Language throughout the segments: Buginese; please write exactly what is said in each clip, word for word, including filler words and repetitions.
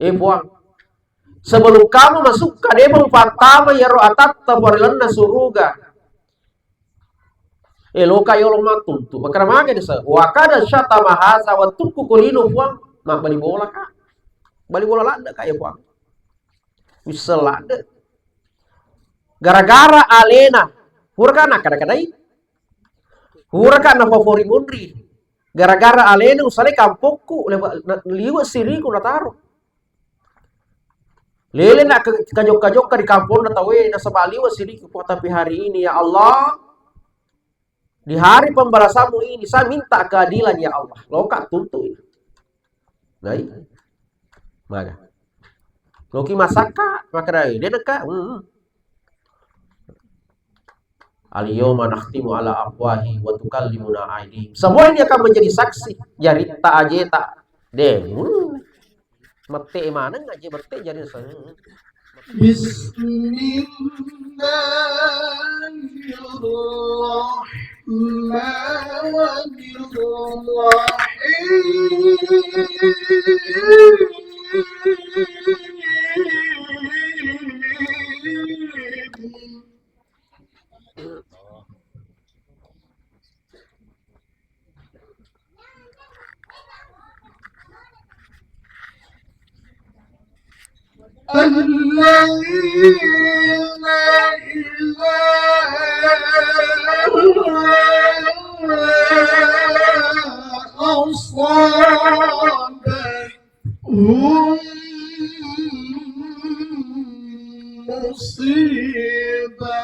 Eh, Puang, sebelum kamu masukka, de' mupattama iyaro atatta ri lalenna suruga. Eh, loka yolo mattuntu. Makkeda magi desa. Wa kada syatama haza, wettukku ko lino, Puang. Mabbali bola ka. Bali bola ladde ka, ya, Puang. Wisseng ladde. Gara-gara alena. Pura ka nakkada-kadai. Pura ka nafafori munri. Gara-gara alena usalai kampokku, liwe' siriku nataro. Lele na ke-, kajokka-jokka ri kamponna tauwe, nasaba liwe' siriku, tapi hari ini, ya Allah, di hari pembalasanmu ini, saya minta keadilan, ya Allah. Loka tuntu. Nah, iya. Maga. Loki masakka, makkeda, "Eh, de' nengka." Hmm. Al-yawma nakhtimu ala afwahi wa tukallimuna aidihim. Semua ini akan menjadi saksi. Jaritta, ajeta. De'. Hmm. Mette maneng aje mette jari. Bismillahirrahmanirrahim. الذين إذا أصابتهم مصيبة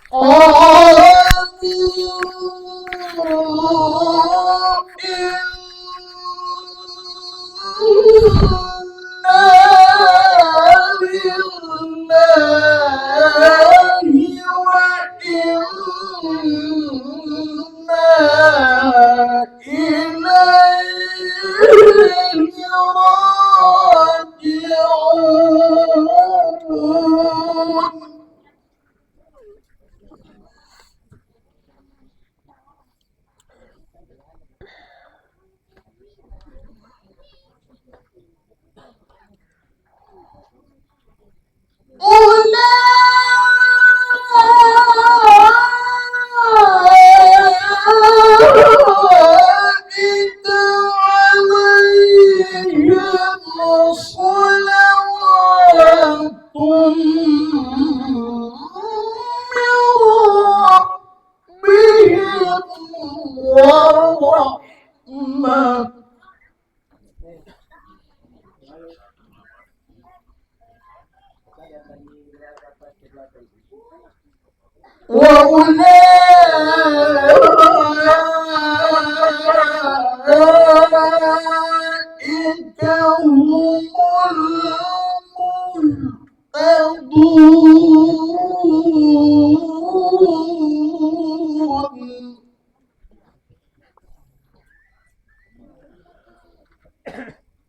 قالوا إنا لله وإنا إليه راجعون. أولئك عليهم صلوات من ربهم ورحمة. وأولئك هم المهتدون.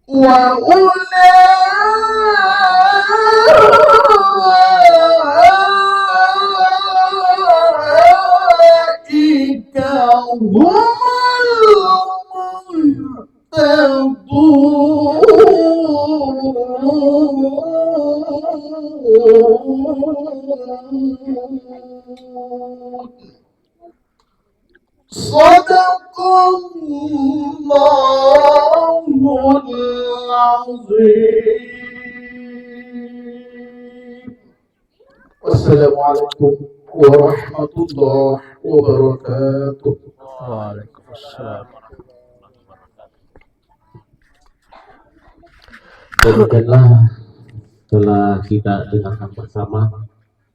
وأولئك هم المهتدون. صدق الله العظيم. السلام عليكم ورحمة الله وبركاته. وعليكم السلام. Demikianlah telah kita dengarkan bersama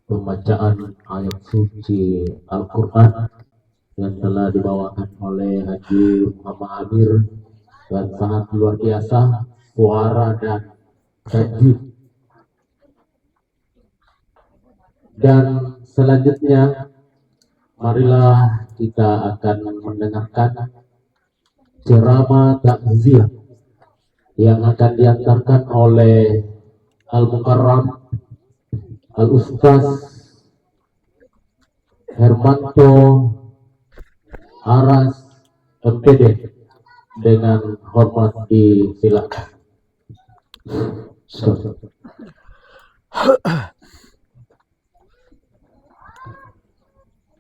pembacaan ayat suci Al-Quran yang telah dibawakan oleh Haji Muhammad Amir, dan sangat luar biasa suara dan tajwid. Dan selanjutnya, marilah kita akan mendengarkan ceramah takziah yang akan diantarkan oleh Al-Mukarram Al-Ustaz Hermanto Aras, M P D, dengan hormat disilakan.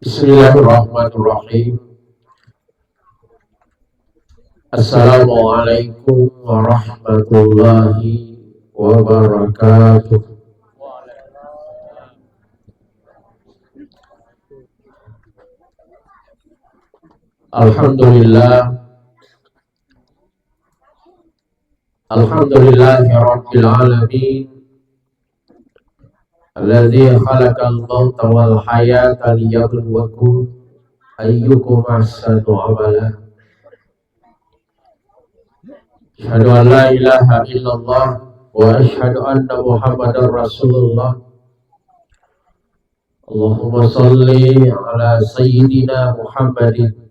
Bismillahirrahmanirrahim. Assalamualaikum warahmatullahi wabarakatuh. Alhamdulillah. Alhamdulillahi rabbil alamin. Alladzi khalaqal mauta wal hayata liyabluwakum ayyukum ahsanu amala. Asyhadu an la ilaha illallah wa asyhadu anna Muhammadar Rasulullah. Allahumma shalli ala sayyidina Muhammadin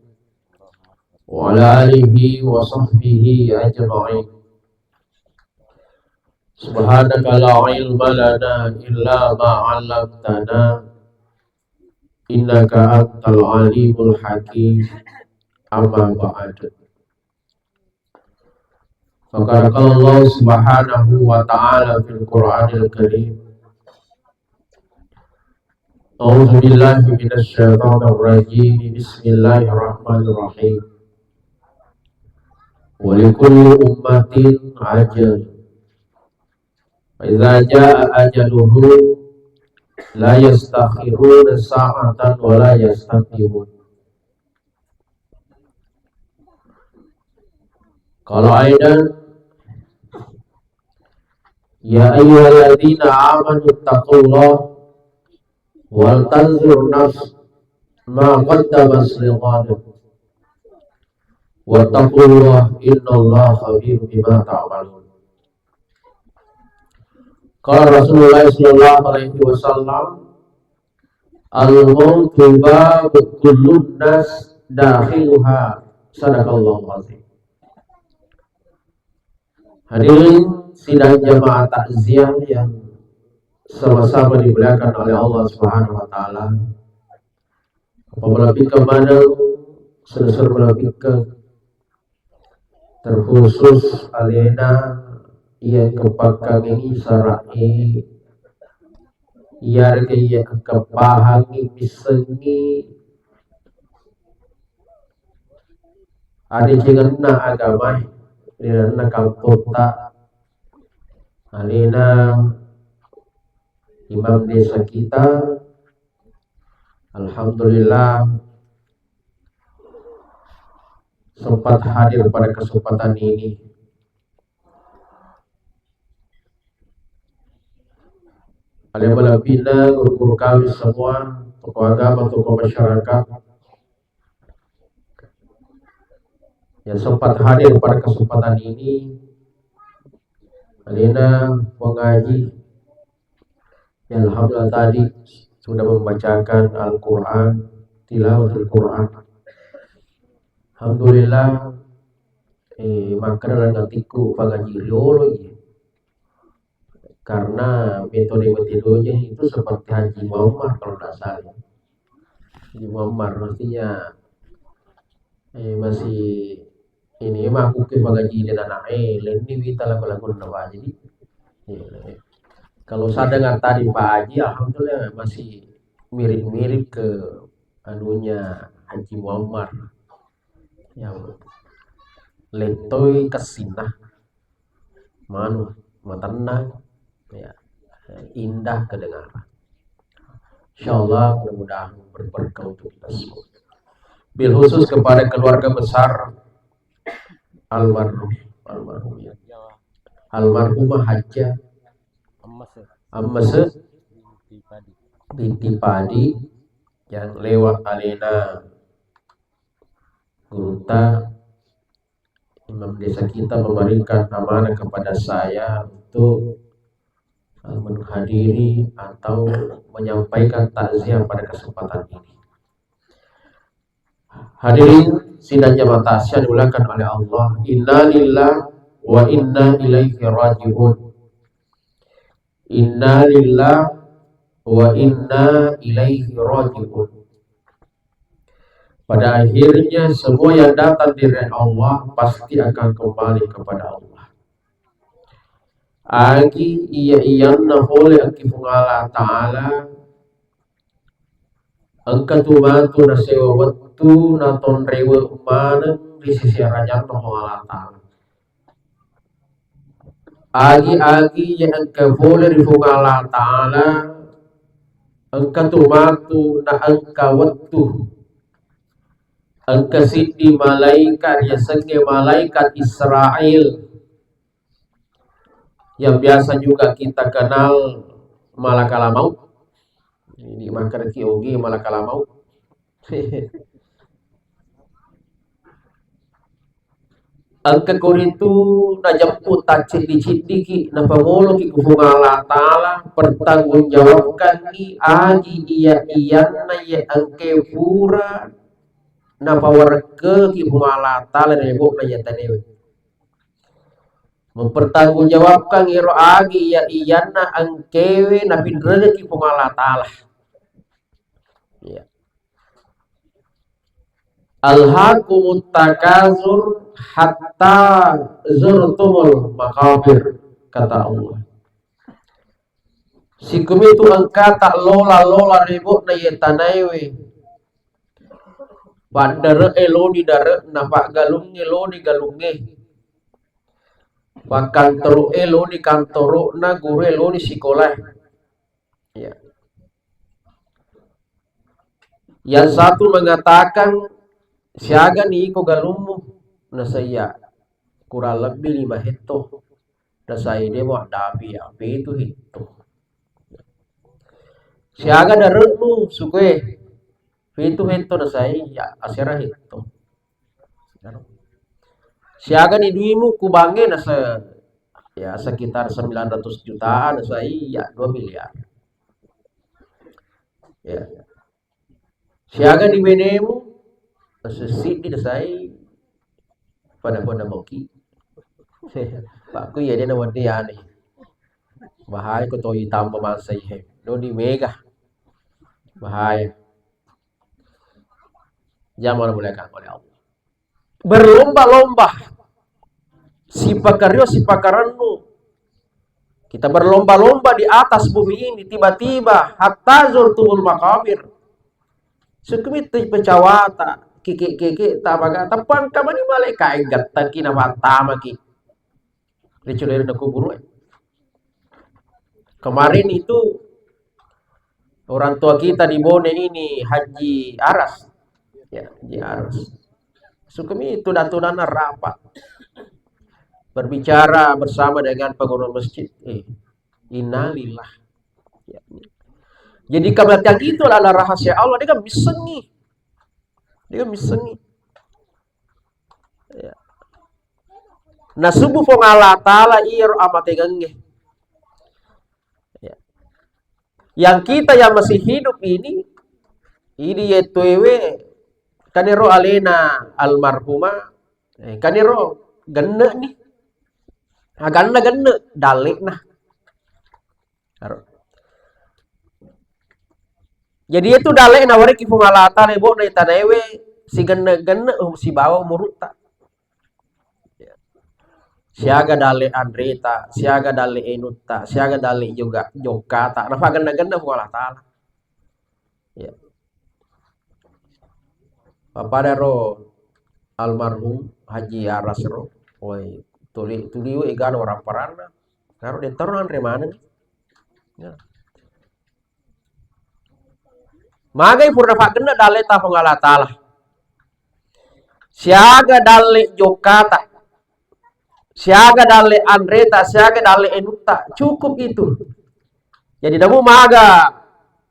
wa ala alihi wa sahbihi ajma'in. Subhanaka la ilma lana illa ma 'allamtana, innaka antal alimul hakim. Amma ba'd. Faqad qala Allah subhanahu wa ta'ala fil Qur'anil Karim. A'udzu billahi minasy syaithanir rajim. Bismillahirrahmanirrahim. Wa likulli ummatin ajal. Fa idza jaa ajaluhum la yastakhiruna sa'atan wa la yastaqdimun. Qala aidan, ya ayyuhalladzina amanu taqullaha wal tanzur nafs ma qaddamat lighad. Wattaqullaha innallaha khabirun bima ta'malun. Qala Rasulullah sallallahu alaihi wasallam, "Al-mautu babu kullun nas dakhiluha." Sadaqallahul azim. Hadirin sidang jamaah takziah yang sama-sama dimuliakan oleh Allah Subhanahu wa taala. Apa malebbikan maneng, sedesser malebbikan, terkhusus alena iya kepakkangengi sara'e, iyarega iya kepahangi missengi adecengenna agamae ri lalenna kampotta, alena imam desa kita. Alhamdulillah, sempat hadir pada kesempatan ini. Alena malebbina guru-guru kami semua, tokoh agama, tokoh masyarakat yang sempat hadir pada kesempatan ini, alena pengaji. Ya, alhamdulillah tadi sudah membacakan Al-Quran, tilawatul Quran. Alhamdulillah, eh, makkeda langatikku pangaji riolo iya. Karena metode-metodenya itu seperti Haji Muammar kalau tidak salah. Haji Muammar, maksudnya, eh, masih ini mah aku ke pangaji dan anaknya, lain ini wita lagu-lagu nama. Jadi, iya, kalau saya dengar tadi Pak Haji, alhamdulillah masih mirip-mirip ke anunya Haji Muammar yang letoi kesina. Manu, matennang, ya, indah kedengaran. Insyaallah, mudah-mudahan berberkah untuk kita semua. Bil khusus kepada keluarga besar almarhum, almarhum ya. Almarhumah Hajjah Ammase binti Padi yang lewat alena gurutta Imam desa kita memberikan amanah kepada saya untuk, eh, menghadiri atau menyampaikan takziah pada kesempatan ini. Hadirin sidang jamaah takziah dimuliakan oleh Allah. Innalillah wa inna ilaihi raji'un. Innalillah wa inna ilaihi raji'un. Pada akhirnya, semua yang datang dari Allah pasti akan kembali kepada Allah. Agi iya-iyanna pole engka Puang Allah Ta'ala, engka tu matu nasewa wettu natonrewe maneng ri sisi arajanna Puang Allah Ta'ala. Agi-agi iya engka pole ri Puang Allah Ta'ala, engka tu matu na engka wettu, engka siddi malaikat riasengnge malaikat Israel, yang biasa juga kita kenal malakal maut. Ini makkadaki ogi malakal maut. Engka koritu najeppu tacciddi-ciddiki, napamoloki ku Puang Allah Ta'ala, pertanggungjawabkanni agi iya-iyanna iya engke pura napawarekkeki Puang Allah Ta'ala ri lebo'na iya tanewe. Mempertanggungjawabkan ero agi iya-iyanna engkewe napinrengeki Puang Allah Ta'ala. Iya. "Alhakumut takasur hatta zurtumul maqabir," kata Allah. Sikumi tu engkata lola-lola rebo'na iye tanaewe. Paddare'e loni dare'na, paggalungnge loni galungnge. Pakkantoru'e loni kantoro'na, gurue loni sikolae. Ya. Yang satu mengatakan, "Siagani iko galummu?" Nasaiya, "Kurang lebih lima hetto." Nasai, "De muaddapi, ya, pitu hetto." "Siaga dare'mu?" Sukue, "Pitu hetto." Nasai, "Ya, asera hetto." "Siagani duimu ku bank-e?" Nase-, ya, sekitar sembilan ratus jutaan. Nasai, "Ya, dua miliar." Ya. "Siagani benemu?" Nase, "Siddi." Nasai, "Pada-pada moki." Pakku iya de nawedding iyani. Bahaya ko toi tamba mansai he. Doni mega. Bahaya. Jamaah dimuliakan oleh Allah. Berlomba-lomba. Sipakario, sipakarennu. Kita berlomba-lomba di atas bumi ini, tiba-tiba hatta zurtumul maqabir. Sukumi tu pecawata, kiki-kiki, tabaga, tapangka mani malaika enggattaki na pattamaki. Riculirna kuburu. Kemarin itu orang tua kita di Bone ini, Haji Aras. Ya, Haji Aras. Sukumi itu datunana rapat. Berbicara bersama dengan pengurus masjid. Eh, innalillah. Ya. Jadi kematian itu adalah rahasia Allah. Dia kan misengi. Dia kan misengi. Ya. Nasubbu Puang Allah Ta'ala iyaro amatengengnge. Ya. Yang kita yang masih hidup ini, ini yettuewe, kanero alena almarhumah, eh, kanero genne ni. Aganna genne, dalle'na. Aro. Jadi itu dalle'na wareki Puang Allah Ta'ala, bo'na tanaewe, sigenne-genne, sibawa umurutta. Siaga dalle anreta, siaga dalle enutta, siaga dalle juga jokkata. Nafa genna-genna Puang Allah Ta'ala. Ya. Pappada ro almarhum Haji Aras ro, woi, tuli, tuli we egana orang paranna. Karo de taro anre maneng. Ya. Magai pura nafa genna dalle ta Puang Allah Ta'ala. Siaga dalle jokkata. Siaga dalle anreta, siaga dalle enutta. Cukup itu. Jadi namu maga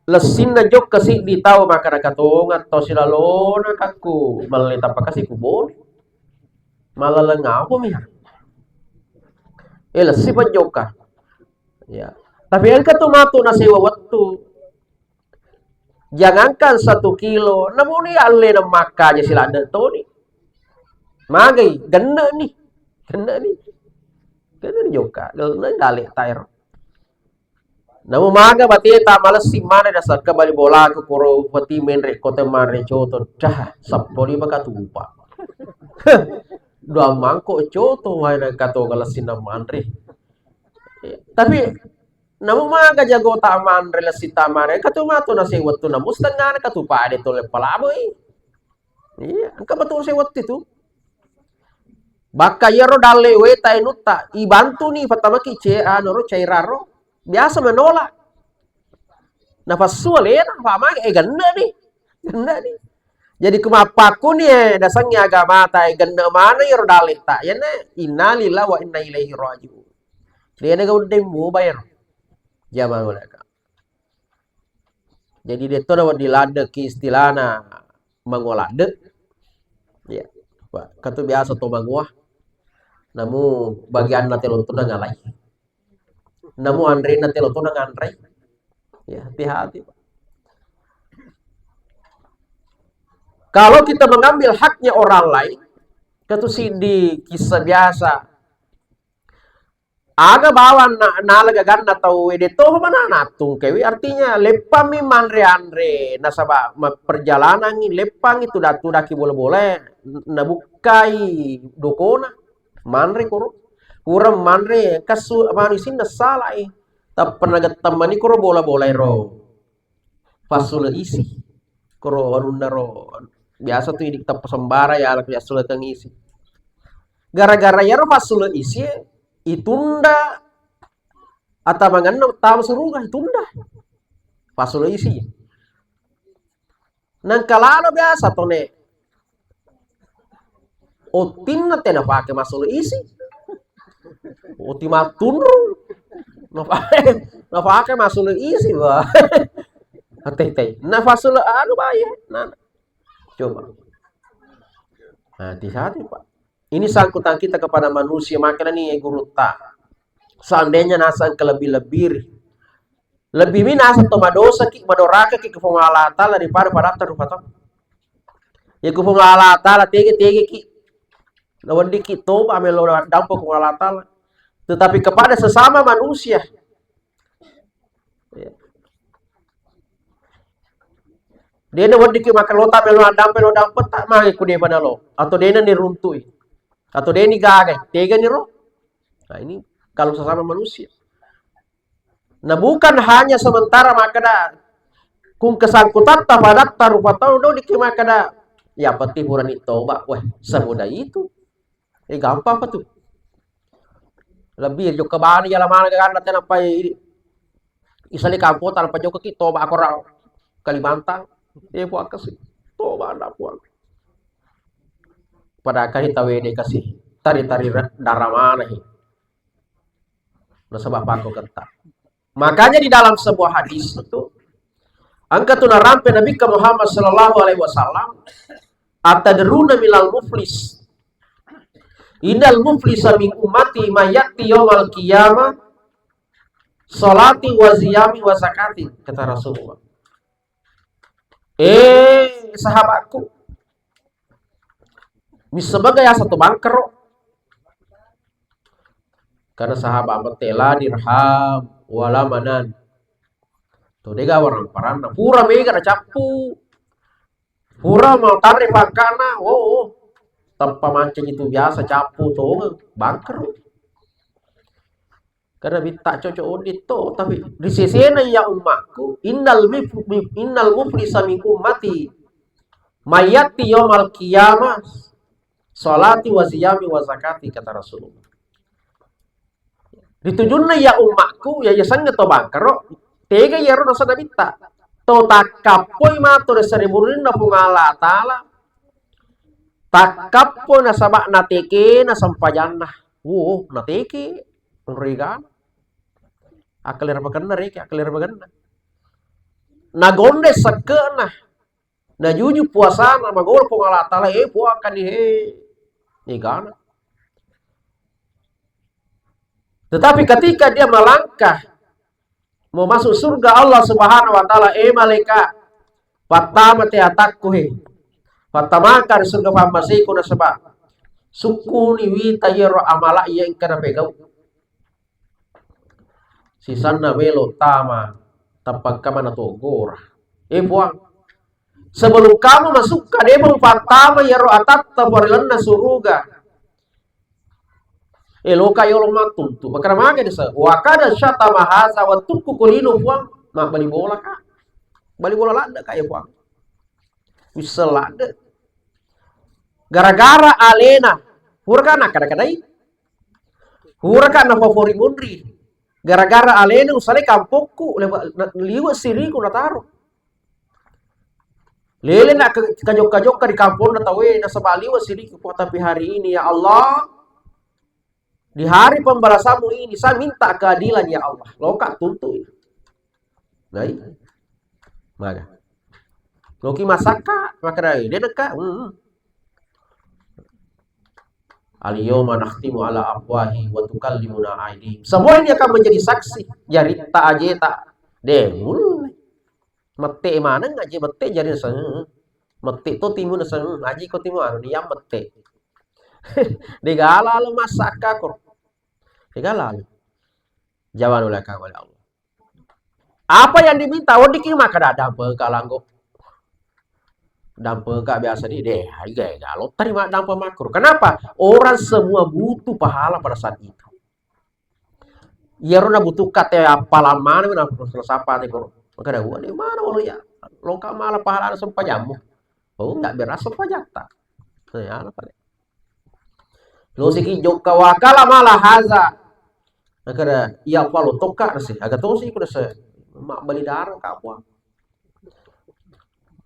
lessinna jokka siddi tau maka nakatongang tau silalona kakku malle tappa kasi ku Bone. Malaleng apa mi? Eh, lessi pa jokka. Ya. Tapi engka tu matu nasewa wettu. Jangankan satu kilo, namuni allena makkaja siladde toni. Magai, genne ni. Genne ni. Genne ni jokka, genne ni dalle taero. Namu maga bateta malessi manre nasakka bali bolaku koro peti menre kota manre coto. Dah, seppulo lima katupa. Dua mangkok coto wae na kato galessinna manre. Tapi namu maga jago ta manre lessi ta manre katu matu nasi wettu namu setengah katupa de tole palaboi. Iya, engka betul sewet itu. Bakka iyaro dalle weta enutta, ibantuni patamaki ce-, anu ro, cairan ro. Biasa menolak. Nafassu alena, pamage, eh, genne ni. Genne ni. Jadi kumappakkuni, eh, dasengi agamata, eh, genne mana iyaro dalle ta. Iyana innalillahi wa inna ilaihi raji'un. Dena ga uddeng muba ero. Jamaah ulama. Jadi, de'to nawedding ladde'ki istilahna mangoa ladde'. Ya, Pak. Katu biasa to mangoa. Namu bagianna telo to nangalai. Namu anrena telo to nanganrei. Ya, hati-hati, Pak. Kalau kita mengambil haknya orang lain, katu siddi kisah biasa. Aga bawang na-, nala gaganna tau e, de toho mana natungkewi, artinya leppammi manre-anre, nasaba ma-, perjalanangngi, leppangngi tuda-, tudaki bola-bola e, n-, nabukkai dokona, manre koro. Pura manre, kasu, manu isinna salai. Tappa nagettemmani koro bola-bola ero. Fassule isi. Koro anunna ro, biasa tu idi tappa sembara ya, ala yassulekeng isi. Gara-gara iyaro fassule isi e, itunda atamangenna tama suruga, itunda. Fassule isi. Nangka lalo biasa tone. Ottinna te napake masulu isi. Otti mattunru. Napake, napake masulu isi, wah. Tei, tei. Nafasulu anu baye. Nah, coba. Nah, hati-hati, Pak. Ini sangkutan kita kepada manusia, makanya nih guru ta. Seandainya nasang kelebih-lebih, lebih mi nasang to madosaki, madorakaki ke Puang Allah Ta'ala daripada padatta rupa tau. Ya ku Puang Allah Ta'ala tege-tege ki. Naweddiki toba melo dampo Puang Allah Ta'ala. Tetapi kepada sesama manusia, ya. Dena weddiki makalota melo dampe lo dampetta magi ku depa nalo. Atau dena ni runtui. Atau deni gagai. Tega ni ro? Nah, ini kalau sesama manusia. Nah, bukan hanya sementara makkeda kung kesangkutatta padatta rupa tau do diki makkeda, ya penting purani toba. Weh, semudah itu. Eh, gampang apa tuh? Lebih jokka bani jala mana ganna tenappa i-, isali kampota nappa jokka ki toba akora Kalimantan. Eh, puang kasi. Toba na puang. Padahal kan tawede kasi. Tari-tari ra-, dara mana hi. Nasaba pakko getta. Makanya di dalam sebuah hadis itu, engka tu narampe Nabi Muhammad sallallahu alaihi wasallam, "Atadruna minal muflis? Innal muflisa min ummati man ya'ti yaumal qiyamah salati wa ziyami wa zakati," kata Rasulullah. Eh, sahabatku, misseng baga yaseng to bangkero? Karena sahabat mette la dirham wala manan. To dega warang paranna. Pura mega nacappu. Pura mau tanre pangkana. Oh, oh. Tanpa mancing itu biasa cappu to bangkero. Karena bitta cocok undi to, tapi di sesena ya ummakku, innal mif-, mif-, innal muflisa min ummati mayati yaumal qiyamah salati wa siyami wa zakati, kata Rasulullah. Ditujunna ya ummakku, ya yasengnge to bangkero, tega iyaro nasaba bitta. To takkappoi matu ri sarimurinna Puang Allah Ta'ala, takkappo nasaba nateke na sempajanna. Wo, nateke, rega. Akkalera pakenna reke, akkalera pakenna. Nagonde sekke'na. Najuju puasana, magolo Puang Allah Ta'ala, eh, puakanni, he. Egana. Tetapi ketika dia melangkah mau masuk surga Allah Subhanahu wa Ta'ala, eh, malaikat, pattama te atakku, he. Pattamaka ri surga pammaseku nasaba sukkuni wita iyaro amala iya engka napegau. Sisanna melo tama, tappakkamana to gora. Eh, Puang, sebelum kamu masukka, depa mupattama iyaro atatta parilalenna suruga. Eh, loka yolo mattuntu. Makana maga desa. Wa kada syatama haza, wettukku kulino, Puang. Mabbali bola ka. Bali bola ladde ka, ya, Puang. Wisseng ladde. Gara-gara alena. Pura ka nakkada-kadai. Pura ka nafavori munri. Gara-gara alena usalai kampokku, lewa-, na-, liwe siriku nataro. Lele na ke-, kajokka-jokka di kamponna tauwe, nasaba liwe siriku, Puang, tapi hari ini, ya Allah, di hari pembalasanmu ini, saya minta keadilan, ya Allah. Loka tuntu. Nah, iya. Maga. Loki masakka, makkedai, de' nengka. Hmm. Al-yawma nakhtimu ala afwahi wa tukallimuna aidihim. Semua ini akan menjadi saksi. Jari ta aje ta. De' mulle. Mette maneng aje mette jari naseng. Mette to timu naseng. Aje ko timu anu dia mette. De' gala lo masakka ko. De' gala lo. Jawabanna oleh Allah. Apa yang diminta? Weddikki makkeda, "Dampengka langgo. Dampengka biasa di deh, iya, iya, lo terima dampeng makkuro." Kenapa? Orang semua butuh pahala pada saat itu. Iyaro nabutuhkan te appalang mana, mana sapa te guru. Makkeda, "Wah, di mana walu ya? Loka mala pahala sempajammu." Oh, nggak berasa pajatta. Nah, ya, apa deh? Losiki jokka wakala mala haza. Nakada, iya palo tokka nase. Aga tosi ku nase. Mabbali daro ka, Puang.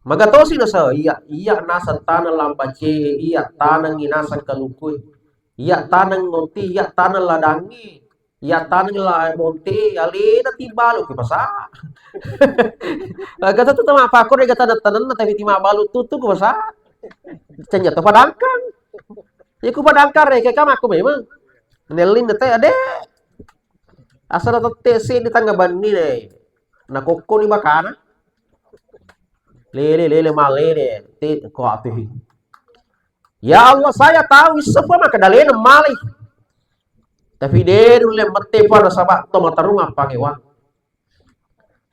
Maga tosi nase, iya, iya naseng taneng lambace, iya tanengi naseng kalukue. Iya taneng noti, iya taneng ladangi. Iya taneng la monte, alena tibalu ku pasa. Aga tu tama pakor ga taneng-tanenna tapi timabalu tutu ku pasa. Cenya to padangkang. Iku padangkang reke kam aku memang. Nelin te ade. Asal tette si di tangga banni ne. Na kokko ni bakana. Lele, lele, malele. Ti ko atuhi. Ya Allah, saya tahu isseng maka dalena mali. Tapi de' nulle mette pa nasaba to materru mappangewa.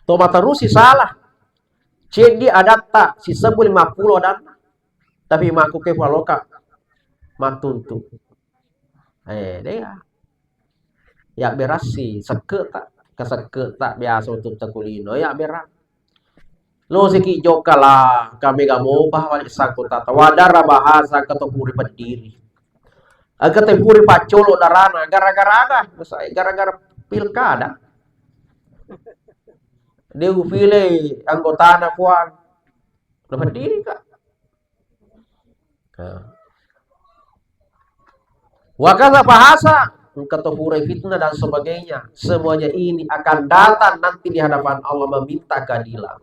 To materru si salah. Ceddi adatta, sisebbu lima puluh adanna. Tapi makkuke paloka mattuntu. Eh, de' ya. Ya berasi, sekke ta, kesekke ta biasa untuk tekulino, ya berang. Losiki jokka la, kami ga mopa wali sangkutata. Wadara bahasa ketopuri berdiri. Aga tepuri paccolo darana, gara-gara aga, gara-gara pilkada. De' upile anggotana, Puang. Lo berdiri ka. Nah. Wakasa bahasa, engka to purai fitnah dan sebagainya. Semuanya ini akan datang nanti di hadapan Allah meminta keadilan.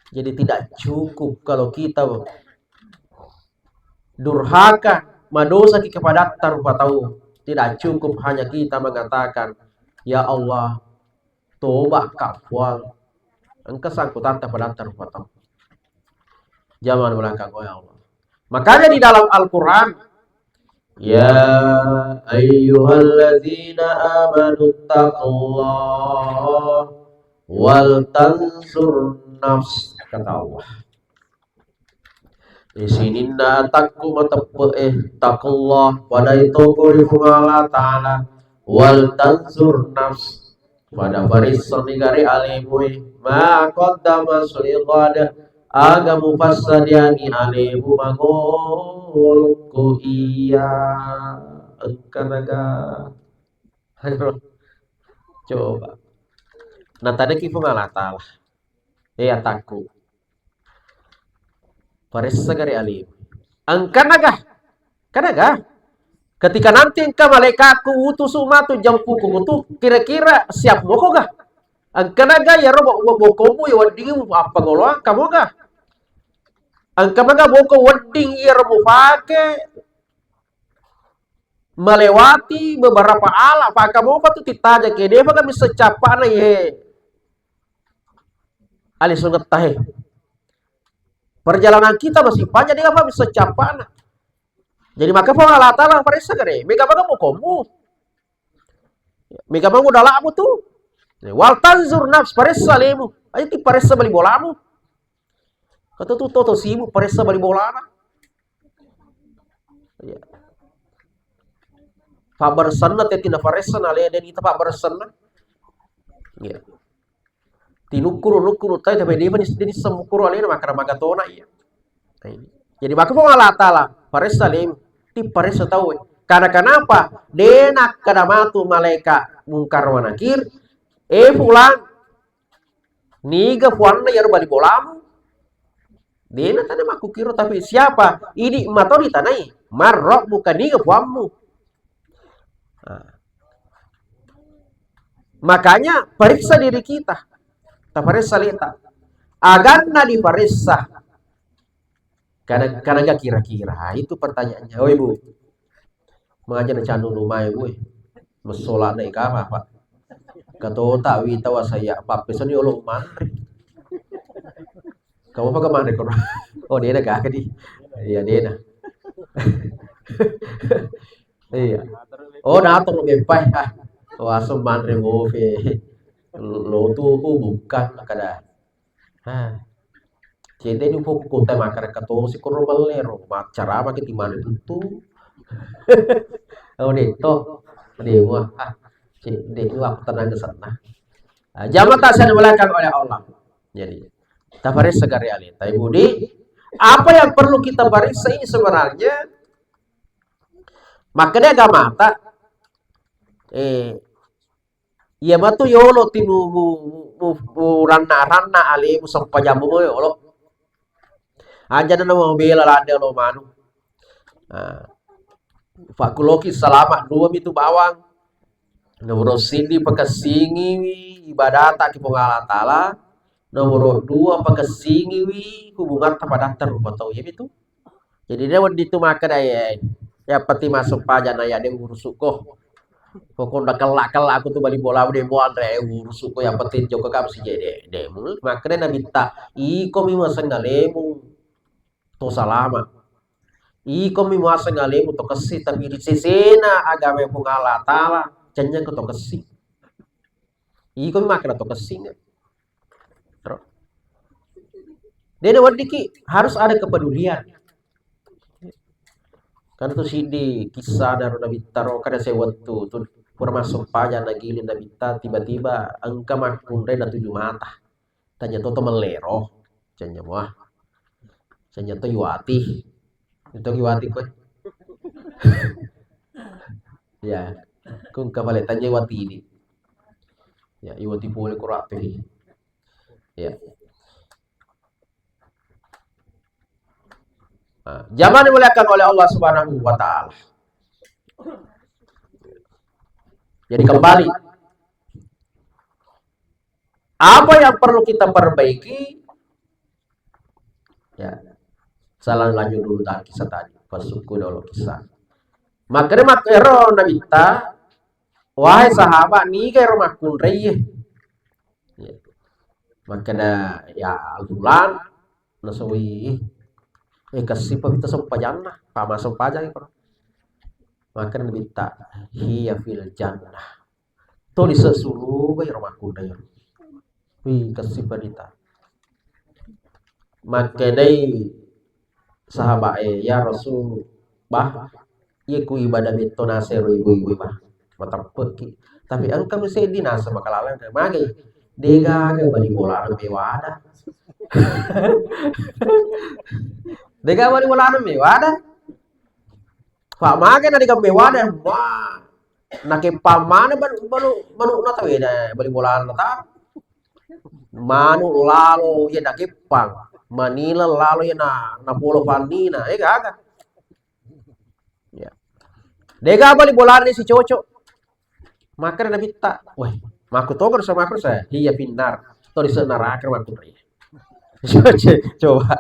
Jadi tidak cukup kalau kita durhaka, madosaki kepada rupa tau. Tidak cukup hanya kita mengatakan, "Ya Allah, toba ka, Puang." Engka sangkutanta padatta rupa tau. Jaman belakang, oh ya Allah. Makanya di dalam Al-Quran, "Ya ayyuhalladzina amanu taqullah wal tanzur nafs," kata Allah. Di sininna atakku mateppe'e, taqullah, padai toko ri Puang Allah Ta'ala, wal tanzur nafs, pada parissani gare alemu e, ma qaddama lighad, aga mupassadiangi alemu mangolokko iya. Engkanaga. Coba. Natadeki Puang Allah Ta'ala. Eh, atakku. Paressa gare alemu. Engkanaga? Kanaga? Ketika nanti engka malaikatku utusu matu jampuku mutu, kira-kira siap moko ga? Engkanaga iyaro bo-, bo-, bokomu ya wedding appangoloang kamoga? Engka maga boko wedding iyaro mupake melewati beberapa ala, pakamopa tu tittaja ke, depa ga misseng cappana ye. Alisungetta he. Perjalanan kita masih panjang, de' apa bisa cappana. Jadi maka Puang Allah Ta'ala paressa gare, mega maga bokomu. Mega mangu dalamu tu. Wal tanzur nafs, paressa alemu. Aja ti paressa bali bolamu. Kata tu toto sibuk paressa bali bolana. Iya. Pabbaressanna te tina paressa na le, de' ita pabbaressanna. Iya. Tinukkuru-nukkuru tai, tapi de' pa ni, de' ni semmukkuru alena, makkeda magatona iya. Nah, ini. Jadi maka Puang Allah Taala, paressa alemu, ti paressa tau. Karena kenapa? De' nakkeda matu malaika Mungkar wa Nakir, "Eh, Fulan, niga puanna iyaro bali bolamu?" De' na tana makkukiro, tapi siapa? Idi mato ditanai, "Man rabbuka, niga puammu?" Nah. Makanya periksa diri kita. Taparessa aleta. Aganna diparessa. Karena, karena gak kira-kira. Itu pertanyaannya. Oi, Bu. Maja na candu rumah, Bu. Mesola na ikama, Pak. Katota wita wasaya. Pappesoni olo manre. Kamu apa kemana, Kor? Oh, de' na gak di. Iya, de' na. Iya. Oh, datang lo beppai. Ah, waseng manre mofe. Lo tu aku bukan kada. Ah. Cete ni upo kota makkeda katosi koro mallero. Maccara maki timane tuttu. Oh, de' to. De' wah. Ah. Cete ni aku tenang ke sana. Ah, jamaah tak saya dimuliakan oleh Allah. Jadi, taparessa gare aleta. Ibu di, apa yang perlu kita periksa ini sebenarnya? Makkeda agamata, eh, iya matu yolo ti mu, mu, mu, mu ranna-ranna alemu sempajammu yolo. Aja na mau bela ladde lo manu. Nah, fakkuloki salama dua mitu bawang. Nomoro siddi pakessingiwi ibadata ki Puang Allah Taala. Nomoro dua pakessingiwi hubungatta padatta rupa tau. Iya mitu. Jadi de' wedding tu makkeda, "Eh, yang penting masuk paja na ya de' urusuko. Pokokna kella-kella aku tu bali bola de' muanre, eh, urusuko, yang penting joko kamu sije de'." De' mu. Makkeda Nabitta, "Iko mi maseng alemu to salama. Iko mi maseng alemu to kessi, tapi ri sesena agama Puang Allah Taala, cennyako to kessi." Iko mi makkeda to kessinga. Terus. De' na weddikki, harus ada kepedulian. Kan tu siddi kisah dari Nabitta ro, kada sewettu tu pura masuk paja nagiling Nabitta, tiba-tiba engka makkunrai natuju mata. Tanya toto mellero, tanya mua. Tanya to iwati. Itu iwati kowe. Ya, ku engka pale tanya iwati di. Ya, iwati pole kurang. Ya. Nah, jamaah dimuliakan oleh Allah Subhanahu wa Ta'ala. Jadi kembali, apa yang perlu kita perbaiki? Ya, salah lanjut dulu tadi kisah tadi. Pasukku dulu kisah. Makanya mak-, ero Nabitta, wahai sahabat, niga ero makkunrai? Ya. Makkeda, ya, Fulan, nasui, eh, kessi pa wita sempajanna, pama sempajang iko. Makkeda Nabitta, hiya fil jannah. To lise suruga iro makkunrai. Wih, kessi pa wita. Makkedai sahabat e, "Ya Rasul, bah, iya ku ibadah metto nasero ibu-ibu, bah. Mateppekki. Tapi engka mi seddi nasa makalaleng, magai? Degaga bali bolana mewada." Degaga bali bolana mewada. Pak magai na degaga mewada. Wah. Nakeppang mana balu, balu, balu na taweda bali bolana ta. Manu lalo iya nakeppang, manila lalo iya na, napolo pannina, eh, gaga. Ya. Dega bali bolana si cocok. Makkeda Nabitta, weh, makku toga sama aku saya, iya finnar. To di sana neraka makku. Coba, coba.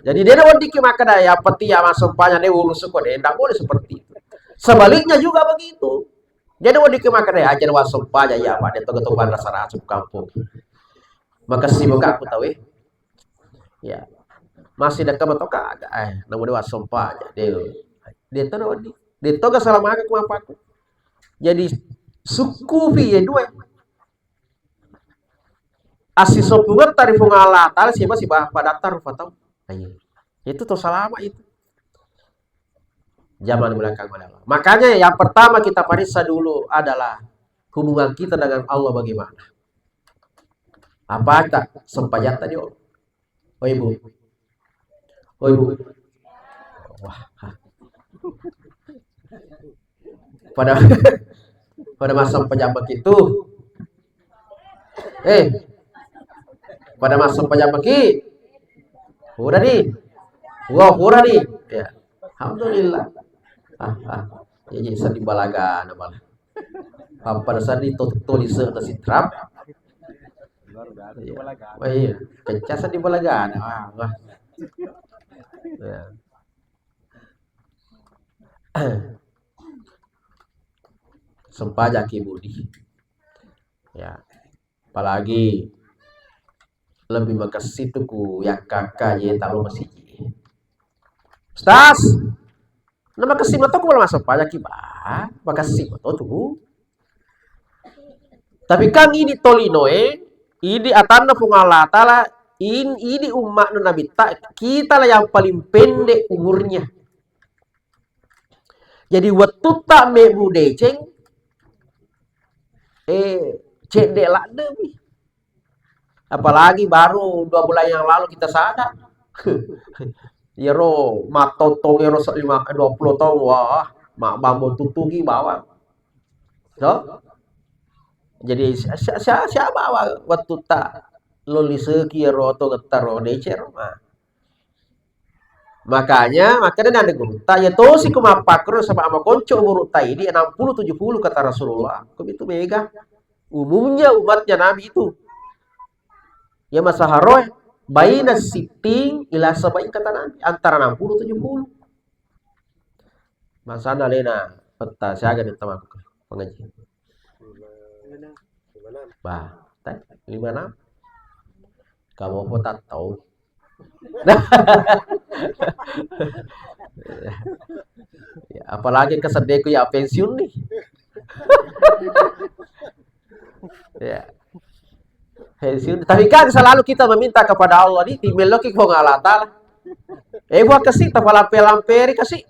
Jadi de na weddikki makkeda, ya penting ya masuk banyak de urusuko de, ndak boleh seperti itu. Sebaliknya juga begitu. Jadi weddikki makkeda, aja wasempajang ya, Pak, de toga to rasa-rasa kampung. Makessimo ka aku tau, eh. Ya. Masih dekat betul kagak, eh, namu de wasempajang de. De to na wedding. De toga salah maga ku mapaku. Jadi Sukkupi ye dua. Assisompungetta ri Puang Allah Ta'ala siba-siba padatta rupa tau. Nah, iya. Itu to salama itu. Zaman belakang adalah. Makanya yang pertama kita periksa dulu adalah hubungan kita dengan Allah bagaimana. Apakah sempajatta dio? Oh, Ibu. Oh, Ibu. Wah. Pada, pada masa pejamaki tu. Eh, pada masa pejamaki. Pura ni. Wah, pura ni. Ya. Alhamdulillah. Ah, ah. Jadi sedih balaga nama. Apa sedih tu, tu di sana si trap. Iya. Oh, iya. Kecasan di balaga. Ah, wah. Ya. Sempajaki Budi. Ya. Apalagi lebih makessi tu ku yakkakka je talo masiji. Ustaz, na makessi mato ku massempajaki ba, makessi mato tu. Tapi kan idi tolinoe, idi atanna Puang Allah Ta'ala, in, idi umma'na Nabitta, kita lah yang paling pendek umurnya. Jadi wettutta mebbu deceng, eh, cedde ladde mi. Apalagi baru dua bulan yang lalu kita sadar. Iyaro mattottong iyaro se-, lima, dua puluh taung, wah, mabbambo tuttuki bawang. To? Jadi, sia-, sia-, sia-, siapa wa-, wettutta lo liseki iyaro to gettaro decero. Nah. Makanya, makanya nanda gurutta, ya tosi ku mappakkoro saba makonco umurutta idi enam puluh tujuh puluh kata Rasulullah. Kok itu mega? Umumnya umatnya Nabi itu. Ya masaharoe, baina sitting ila sabain kata Nabi, antara enam puluh tujuh puluh. Masana lena peta siaga di tamakku pengaji. Bah, tai, lima enam. Kamu apa tak tahu? Ya, apalagi kesedeku ya pensiun nih. Ya. Pensiun. Tapi kan selalu kita meminta kepada Allah nih, timelloki Puang Allah Ta'ala. Eh, buah kesi, tapalampe-lamperi kesi.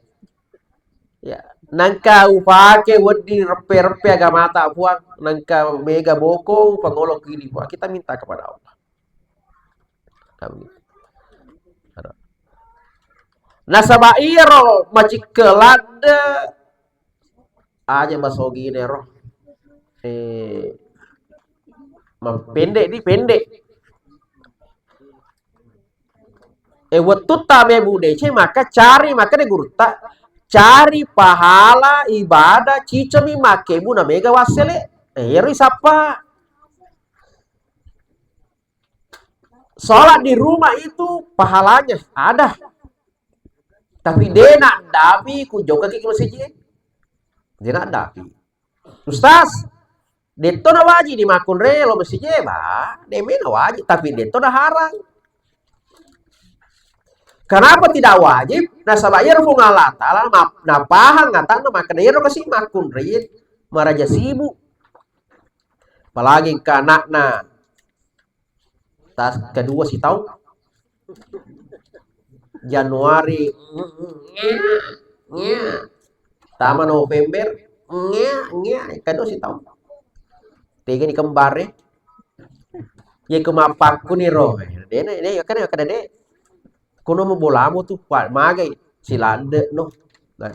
Ya, nangka upake wedding reppe-reppe agamata Puang, nangka mega bokong pangolo kidi Puang. Kita minta kepada Allah. Nasaba iyaro macikke ladde aja masogine ro. Eh, ma-, pendek di, pendek. Eh, wettutta mebbu deceng, maka cari, maka de gurutta, cari pahala ibadah, cicomi makkebbu na mega wassele. Eh, iyaro isappa. Sholat di rumah itu pahalanya ada. Tapi de naddapi ku jokaki ke masjid. De naddapi. Ustaz, detto na wajib di makkunrai lo masjid, bah, de mena wajib, tapi detto na harang. Kenapa tidak wajib? Nasaba iyaro Puang Allah Ta'ala ma-, napahang atanna makkeda iyaro kasi makkunrai maraja sibuk. Apalagi engka anakna tas kedua sitaung. Januari, tama November, kedua sitaung. Tega ni kembare. Ye ku mappakkuni ro. Dena, dena, kan kada de. Kuno mo bolamu tu, pa-, magai siladde no. Nah.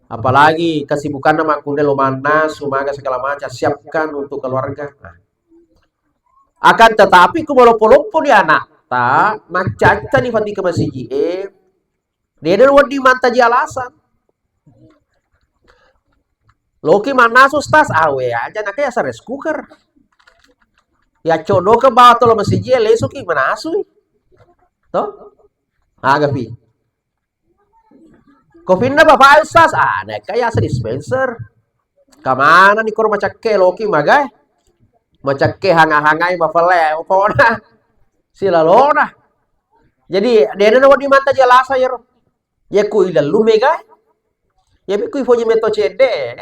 Apalagi kesibukanna makkunrai lo mannasu, maga segala macam, siapkan untuk keluarga. Nah. Akan tetapi ku maloppo-loppo ni anakta, macca-macca ni fati ke masigi e, de de wedding mantaji alasan. Loki mannasu, Ustaz, awe aja naka ya rice cooker. Ya codoke bawa tolo masigi e, lesuki manasui. To? Agapi. Kofinna bapak Ustaz, ah, naikka yaseng dispenser. Kamana ni koro macakke loki magai? Macakke hanga-hangai mafale, pokona. Silalona. Jadi, dena na wedding mantaji alasan yero. Ya ku ilellu mega. Ya ku ifoji meto cedde.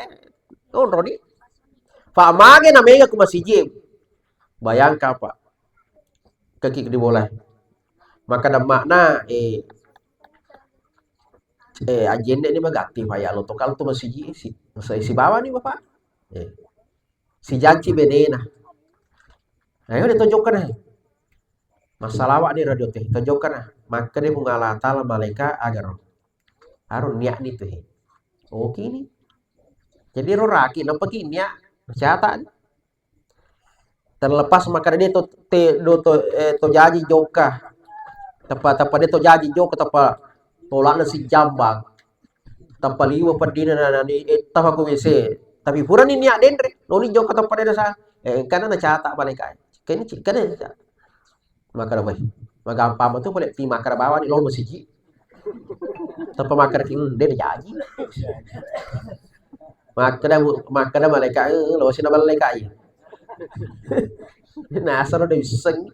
Tonroni. Fa mage na mega ku masiji. Bayangkan, Pak. Kaki di bola. Maka dammakna, eh, eh, ajenne ni magatti, Pak, ya lo to kalau tu masiji si, si, si bawah ni, Bapak. Eh. Sijanci benena. Ayo de' to jokkana. Massalawa' de' radio te, to jokkana. Makkeda Puang Allah Taala malaika' agaro. Aro niat ni tu he. Oke ni. Jadi ro raki' nampaki niat, catat. Terlepas makkeda de' to, te, do to, eh, to jaji jokka. Teppa, teppa de' to jaji jokka, teppa tolakna sijambang. Tappa liwe' peddina na, na, ni, eh, tama ku W C. Tapi purani niat denre, noni jokka tappa dena sa. Eh, engkana na catat malaika'. Kene ci-, kene ca-, makkeda, "Weh, magampang tu pole ti makkeda bawani lo masiji." Tappa makkeda ki, "Hmm, dena jaji." Makkeda mu-, makkeda malaika', "Eh, lo sina malaika' iya." Nasaro de' isseng.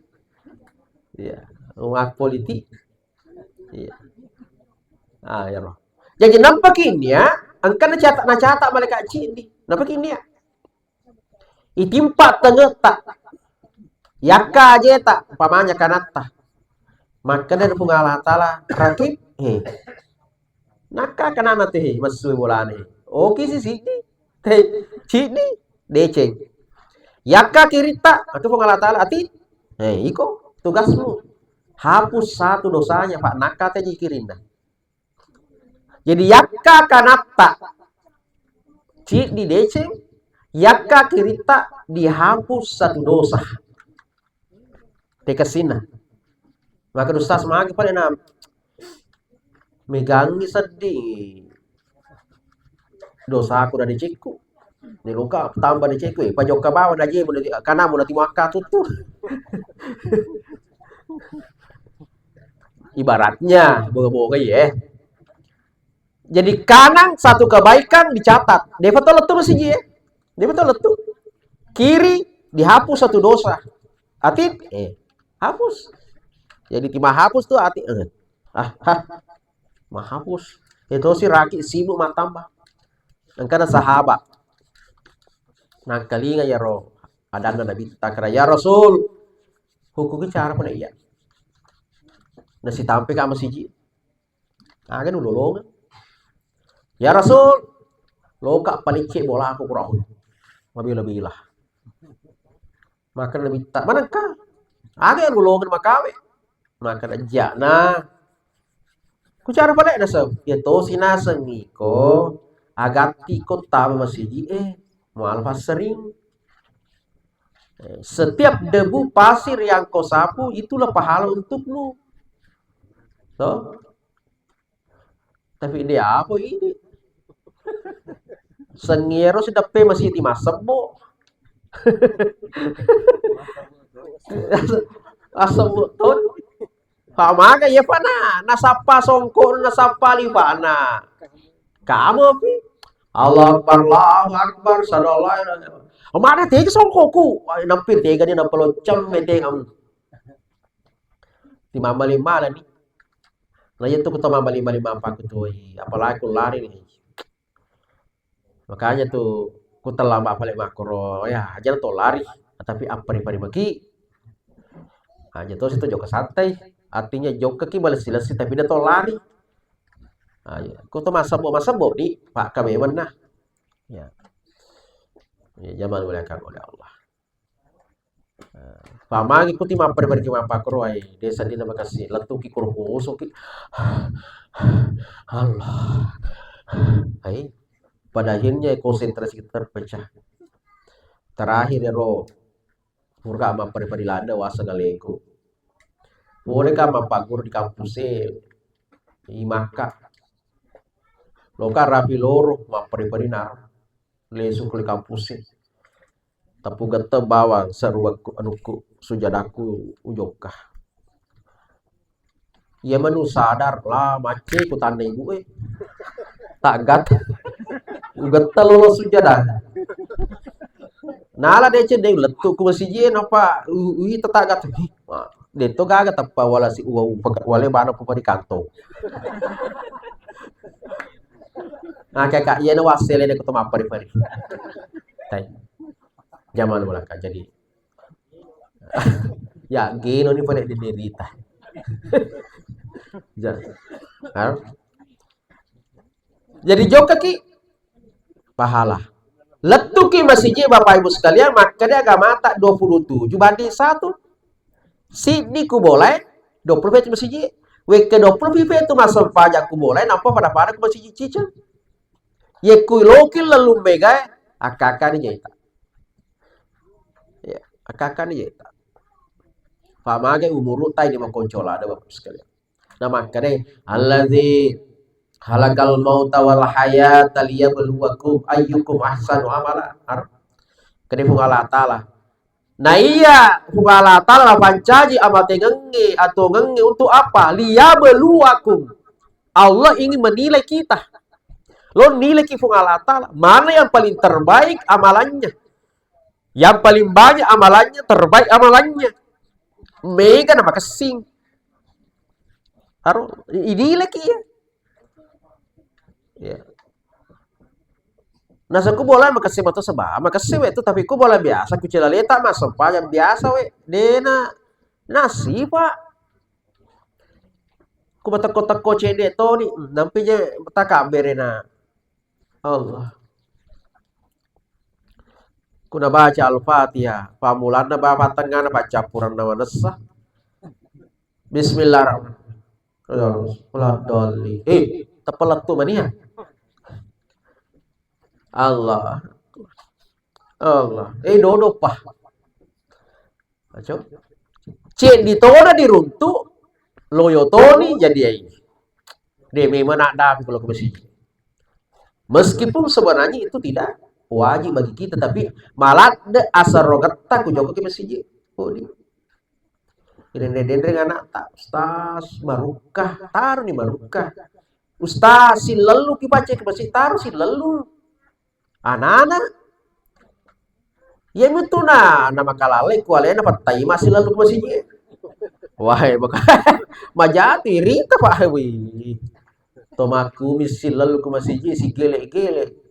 Iya, umat politik. Iya. Ah, ya roh. Jadi nampaki niat, engka nacatat, nacatat malaika' cindi. Nampaki niat. Itimpa tengetta. Yakka ajeta, umpamanya kanatta. Makkeda Puang Allah Taala, "Rakib, he." Nakka kanana te, he, messu bolana, he. Oke si siddi. Te, siddi, deceng. Yakka kiritta, aku Puang Allah Taala, ati, eh, iko tugasmu. Hapus satu dosanya, Pak. Nakka te ji kirinna. Jadi yakka kanatta, siddi deceng, yakka kiritta dihapus satu dosa. Tekessinna. Maka ustaz magi pale na megangi seddi dosaku na decekku. Ni loka tambah decekku, eh, pajokka bawang na je, kanamu na timu akka tuttu. Ibaratnya, boga-boga ye. Jadi kanang satu kebaikan dicatat. Depa to lettu masiji ye. Depa to lettu. Kiri dihapus satu dosa. Ati, eh, hapus. Jadi ti mahapus tu ati, eh. Ah, ah. Mahapus. Itu si raki sibuk matamba. Engkana sahabat. Nangkalinga yaro adanna Nabi takra, "Ya Rasul, hukuki cara pada iya." Nasitampe ka masiji. Aga nulolongeng. "Ya Rasul, loka palicce bolaku kurahu." Mabila-bila. Maka Nabitta, "Manengka? Aga nulolongeng makawe?" Maka najjana. Ku cara pada naseng, ya tosi naseng iko, agatti ko tama masiji, eh, mual passering. Eh, setiap debu pasir yang kau sapu, itulah pahala untukmu. Toh? Tapi dia apa ini? Sengiero si deppe masih di masebbo. Masebbo ton. Pamaga ya pana, nasappa songko, nasappa lipana. Kamu pi? Allahu Akbar, Allahu Akbar, sallallahu alaihi wasallam. Mana tega songkoku? Wah, nampir tega ni, nampa lonceng meteng am. Ti mamaling-maling ni. Nah, iya tu ku tau mamaling-maling mampakku tu, apalagi ku lari ni. Makanya tu ku terlambat balik makkoro, ya, aja to lari, tapi appari-pari maki. Aja to situ jokka santai. Artinya jokka ki balessi-lessi tapi dia to lari. Ah, iya. Ku to masebbo-masebbo di, Pak, kamemenna. Ya. Ya, jangan dimuliakan oleh Allah. Pamagi kuti mappari-pari ki mappakkoro ai, de' seddinna makessing, lettuki kuro posoki. Allah. Ai, pada akhirnya konsentrasi kita terpecah. Terakhir ero, pura mappari-pari ladde' waseng alengku. Pole ka mappagguru di kampus e, i makka. Loka rapi loro, mappari-pari naro. Lesu ku le kampus e. Tapugette bawang seruakku, anukku, sujadakku ujokka. Iya manu sadar, la macce ku tanna ibu e. Taggat. Ugette lolo sujada. Nala deceng de' lettu ku masiji e, napa u-, ui tetaggat. Hi, ma, de' to gaga teppa wala si uwa umpaka wale bana ku pari kantong. Nah, kayak Kak, iya, no, wassele deh, aku tuh maaf, pari-pari. Tai. Zaman belakang, jadi. Ya, gino nih, pada diderita. Ja-, ha? Jadi, jokka ki pahala. Lettuki masiji, Bapak Ibu sekalian, makkeda agamata dua puluh tujuh banding satu. Siddi ku bolae, dua puluh fetu masiji. Wekke dua puluh fetu massempajang ku bolae, nampa pada-pada ku masiji ciceng. Yekku loki lellung megae, akkakani jaita. Ya, akkakani jaita. Pamagai umuru tai di makoncola ada, Bapak sekalian. Nah, makkedai, "Allazi khalaqal mauta wal hayata liyabluwakum ayyukum ahsanu amala." Ar-, kede Puang Allah Ta'ala. Nah, iya, Puang Allah Ta'ala napancaji amatengengnge, atongengnge untuk apa? Liyabluwakum. Allah ingin menilai kita. Lo nilai ki Puang Allah Ta'ala, mana yang paling terbaik amalannya? Yang paling banyak amalannya, terbaik amalannya. Mega na makessing. Aro, i-, idileki ya. Ya. Nasaku bola makessing mato seba, makessing itu, tapi ku bola biasa, ku cela leta massempajang biasa we. Dena nasi, Pak. Ku matekko-tekko cedde toni, nampi je takabberena. Allah. Kuna baca Al-Fatihah, pammulanna bapa tengngana paccappuranna manessa. Bismillahirrahmanirrahim. Waladdallin. Eh, tepelettu mania. Allah. Allah. Eh, dodo pa. Aco. Ceddi tona diruntu, loyo toni jadi ai. De memang nak dapi kalau ke masjid. Meskipun sebenarnya itu tidak wajib bagi kita, tapi maladde asarogetta ku joko ke masjid. Oh, di. Denreng-denreng anak tak, Ustaz, marukkah, taruh ni marukkah. Ustaz, silellu ki baca ke masjid, taruh silellu. Anana. Iya mitu na, na makalalai ku alena pattai masih lalu ke masjid. Wah, maka majatu irita, Pak. Wih. Tomaku misi lalu ke masjid, si gele-gele.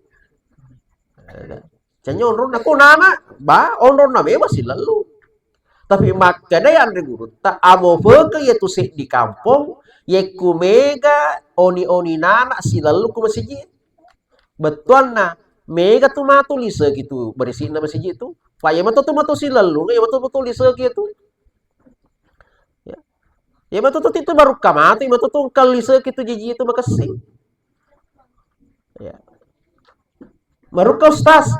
Canya onronna ko nana, ba, onronna memang si lalu. Tapi makkeda yang gurutta, amo peke iya tu seddi kampong, yekku mega oni-oni nana si lalu ke masjid. Bettuanna, mega tu matu liseki tu berisi'na masiji tu. Pa iya matu tu matu silellung, iya matu tu liseki tu. Ya. Iya matu tu titu barukka matu, iya matu tu engka liseki tu jiji tu makessing. Ya. Marukka, Ustaz.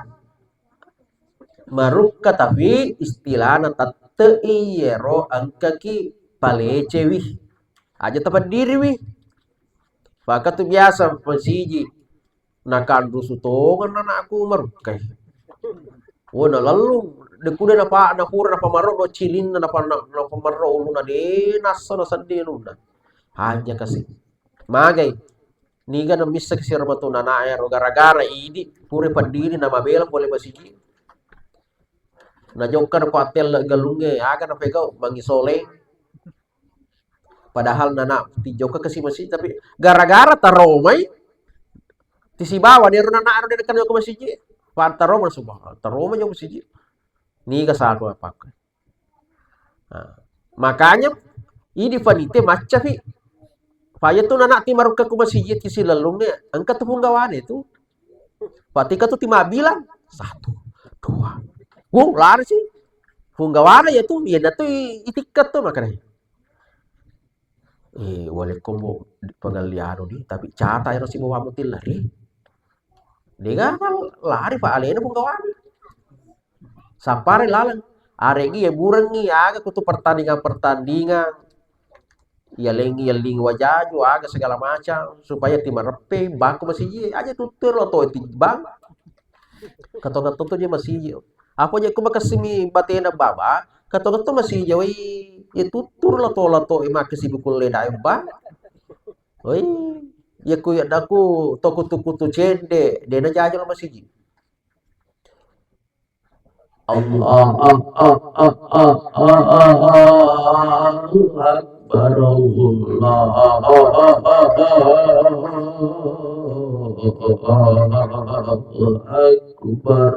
Marukka, tapi istilahna tette'i iyero engkaki palecewi. Aja tapeddiriwi. Paka tu biasa masiji. Nakanrusu tongeng anakku marukkai. Wo, nalellung. Dekuda napa, napura napamarro do cilinna, napa, na-, napamarro uluna de nassa nasedding uluna. Hanya kasi. Magai. Niga namisseng siro matu nanaero gara-gara idi pura peddiri namabela pole masigi. Najokka nako attelle galungnge, aga napegau mangisoleng. Padahal nana tijokka kasi masigi, tapi gara-gara taromai tisibawa dero nana aro de kan ko masigi. Pantaroma suba, taroma jo masigi. Niga satu apa? Nah, makanya idi fanite maccafi. Faya tu nana ti marukka ku masigi ti silellungnge, engka tu punggawane tu. Patika tu ti mabilang, satu, dua. Wong lari si. Punggawana ya tu, ya natu i-, itikka tu makanya. Eh, wale kombo pengelli anu di, tapi cata ero si bawa mutil lari. Dega lari pa alena punggawana. Sapare laleng. Aregi ya burengi aga kutu pertandingan-pertandingan. Yalengi, yaling wajaju, aga segala macam, supaya timareppe bangku masiji, aja tuttur lo to ti bang. Kato-kato tu je masiji. Apa je ku makasimi batena baba, kato-kato masiji, woi, ya tuttur lo to, lo to, makasimi kulle dai bang. Woi, ya ku ya daku toku tuku tu cende, dena jaja lo masiji. Allahu Akbar, Allahu Akbar. Allahu Akbar.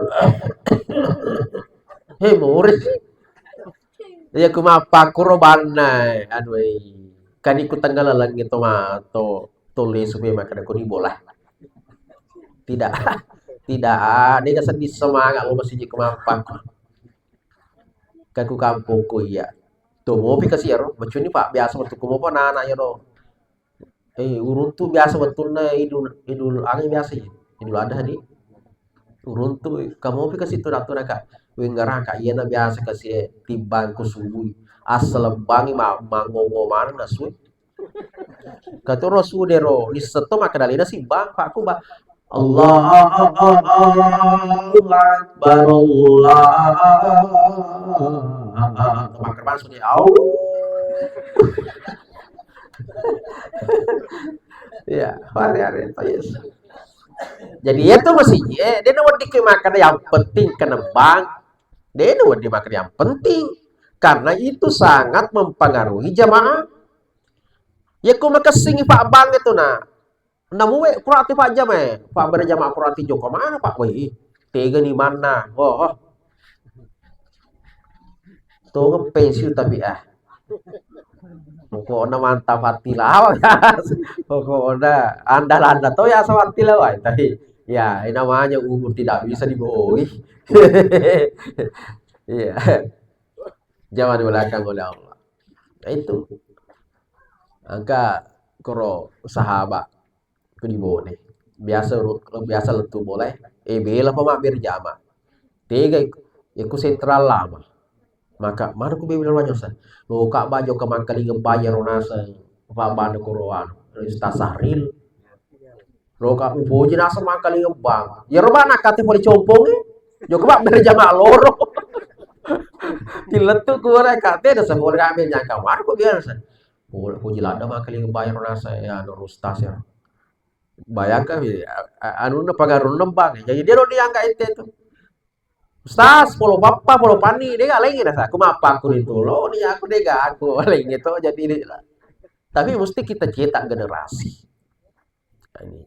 He, murid. Iya, ku mappakkuro banna, anu, eh. Kan iku tengah laleng itu mah, to, to lesu memang kada kuni bola. Tidak, tidak, ah, dia sedih semangat lo masih ku mappakku. Kan ku kampungku iya. Tuh, mopi kasih ya, Ro. Macuni, Pak, biasa waktu ku mau anak-anak ya, Ro. Eh, uruntu biasa wettunna Idul, Idul Adha biasa ya. Idul Adha di. Uruntu kamopi kasi tu datu naka. Wenggaraka iyana biasa kasi tibbang ku subuh. Asal bangi ma-, mangongo mana nasu. Katoro sudero, liseto makadalena sibbang, Pak, ku ba. Allahu Akbar, Allah. Makar masuk ya. Au. Iya, hari-hari itu, yes. Jadi, iya tu masih, eh, dia nak wedding ke makan yang penting kena bank. Dia nak wedding makan yang penting. Karena itu sangat mempengaruhi jamaah. Ya, ku makessing Pak Bang itu, nah. Namuwe kurati Pak jamaah, Pak berjamaah kurati joko mana, Pak? Woi, tega ni manna. Oh, oh. Tongeng pensiun tapi, ah. Pokoknya mantap hati lawang. Pokoknya andal-andal to ya sama hati lawang. Tapi ya, ini namanya umur tidak bisa dibohongi. Iya. Jangan di belakang oleh Allah. Nah, itu. Angka koro sahabat ku di Bone. Biasa ru-, biasa lettu bola, eh, bela pa mabbere jama. Tega ik-, ya ku sentral lama. Maka, mana ku bela wanyasa. Lo ka bajo ke mangkalinga bayar nasa, pa bana koro anu, Ustaz Sahril. Lo ka upoji nasa mangkalinga bang. Ya roba nak kate pole compongi. Joko mabbere jama loro. Tilettu ku ora kate da semua kami nyangka, mana ku biasa. Pole puji lada mangkalinga bayar nasa ya, anu, Ustaz ya. Bayangkan, ya, a-, a-, anunna, pengaruhna bank. Jadi dia lo diangkat ente tu. Ustaz, polo papa, polo pani, dia gak lagi rasa. Aku mah apa aku itu lo, dia aku dia gak aku lagi itu jadi dia lah. Tapi mesti kita cetak generasi. Ini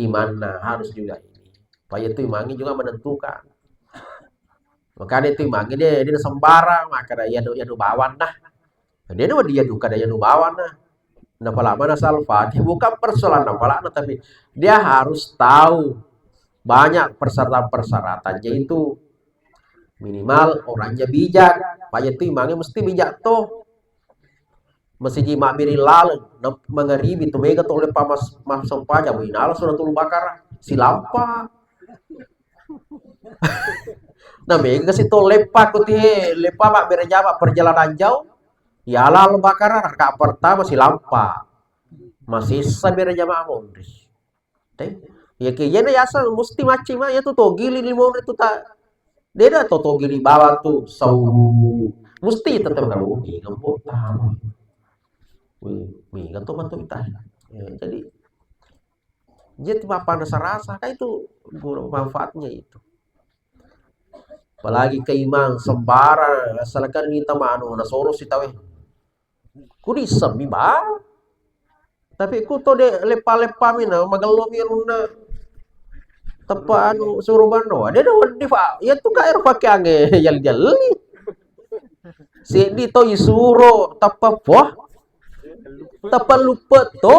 imanna harus juga ini. Supaya itu imannya juga menentukan. Makanya itu imannya dia, dia sembarang, makanya ya, ya bawan dah. Dia nu dia duka daya nu bawana. Napala mana salfa, bukan persoalan napala, tapi dia harus tahu banyak persyaratan-persyaratan, yaitu minimal orangnya bijak, pajak tu imangnya mesti bijak toh. Masiji mabbiri laleng, na-, mangaribi tu mega tole pamas, masempajang, inala suratul Baqarah, silampa. Nah, mega si to leppa ko ti, leppa mabbere jama perjalanan jauh. Ya, Al-Baqarah rakaat pertama silampa. Masessa bere jama monri. Te? Ya, ke jena yasa musti macci ma, ya tu togili lima monri tu ta. Deda to togili bawang tu sau. Musti tetap kalau mega mbo tamu. Wih, mega to matu ita. Ya, jadi Jadi, apa nasarasa, kan itu guna manfaatnya itu. Apalagi ke imang sembarang, asalkan minta manu, nasoro si tauwe. Kudi semi ba. Tapi ku to de lepa-lepa mina, magello mi runna. Tepa anu, suruh bando. Dia ada wedi, Pak. Ya tu kayak pakai ange, jali-jali. Seddi to isuro tappa po, tappa luppe to,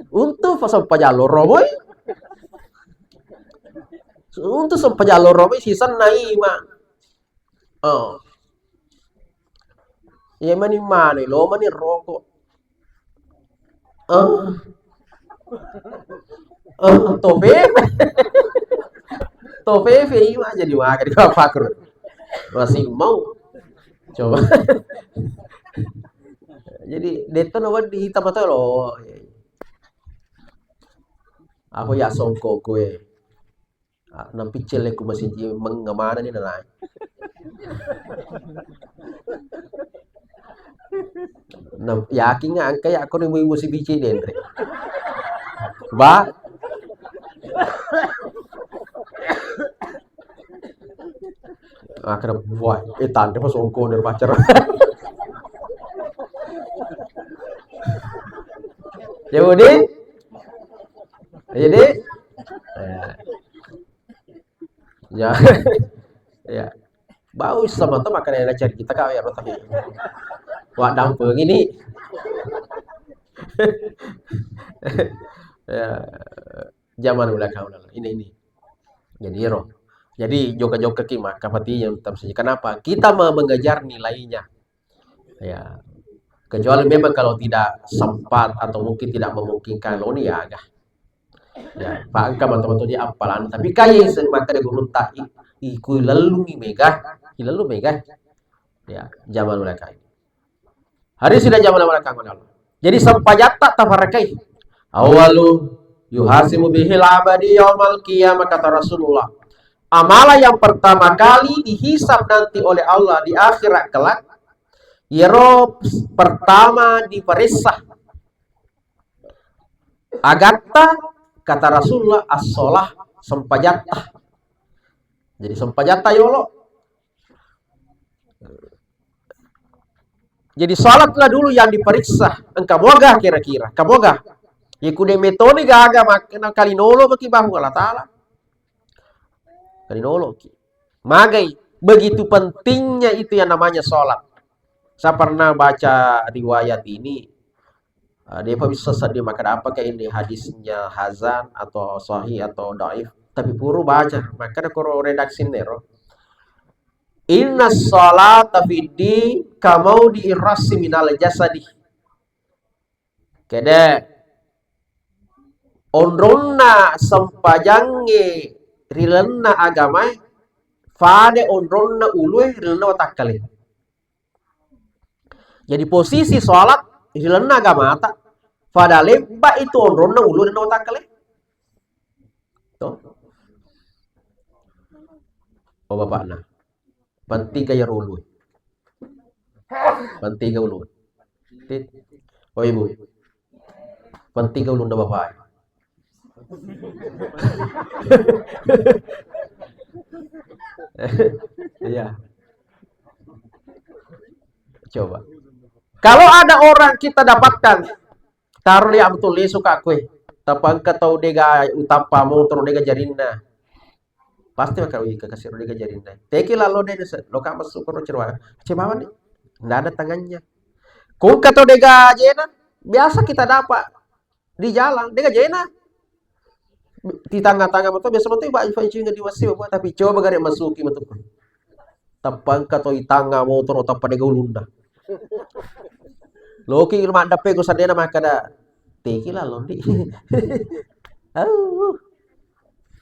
untu pasempajang loro moi. Untu sempajang loro moi sisenna ima. Oh. Iya mani mani, lo mani rokok. Eh. Eh, to fefe. To fefe ima jadi makan di Pak Pakro. Masih mau. Coba. Jadi, detto no wedding hitam atau lo. Apa ya songkok kue? Ah, napiccelle ku masiji mengemana ni nanae. Na yakin engka ya ko ni musi bicci denre. Ba. Akhirnya buat, eh, tante pas songko dari pacar. Ya, Budi? Jadi, Ya. Ya. Bau sama to makanya ada cerita kau ya tapi. Wah, dampeng ini. Ya. Zaman udah kau ini ini. Jadi ro. Jadi jokka-jokka ki maka pati yang tetap saja. Kenapa? Kita mau mengejar nilainya. Ya. Kecuali memang kalau tidak sempat atau mungkin tidak memungkinkan lo ni ya agak. Ya, pa engka matu-matu di appalan. Tapi kaya se-, maka de gurutta i, i ku lellungi mega, i lellung mega. Ya, zaman ulekai. Hari sudah zaman ulekai. Jadi sempajatta tafarrakai. Awalu yuhasibu bihil abadi yaumal qiyamah, kata Rasulullah. Amalan yang pertama kali dihisab nanti oleh Allah di akhirat kelak, yero pertama diperiksa agatta, kata Rasulullah, as-shalah, sempajatta. Jadi sempajatta yolo. Jadi salatlah dulu yang diperiksa. Engka moga kira-kira, engka moga. Ye kude metoni gaga mak-, na kalinolo maki bahu Allah Ta'ala. Kalinolo ki. Magai, begitu pentingnya itu yang namanya salat. Saya pernah baca riwayat ini, eh, dia apa bisa sedih maka apa kayak ini hadisnya hazan atau sahih atau daif. Tapi puru baca, maka ada koro redaksi nero. Inna salata fiddi kamau di irasi minal jasadi. Kede, onronna sempajangnge ri lalenna agamae, fade onronna ulue ri lalenna watakkale. Jadi posisi sholat ri lalenna agamata, fada lebba itu onronna ulue ri lalenna watakkale. To? Oh, bapakna. Penting kaya ulu. Penting kaya ulu. Tit. Oh, ibu. Penting kaya ulu nda bapak. Iya. Coba. Kalau ada orang kita dapatkan, taruh dia betul lesu kak kue. Tapangka tau dega utappa motor dega jarinna. Pasti maka, "Wih, kakak siro dega jarinna." Teki lalo de, lo kak masuk ke cerwa. Cemawani. Nggak ada tangannya. Kungka to dega jena. Biasa kita dapat di jalan, dega jena. Di tengah-tengah motor biasa motor, Pak, Pak, Pak, di wasi, Pak, tapi coba gare masuki motor. Tappa engka to itanga motor, tappa dega ulunna. Loki maddeppe ku sadena makkada, "Teki lalo, Ndi." Au.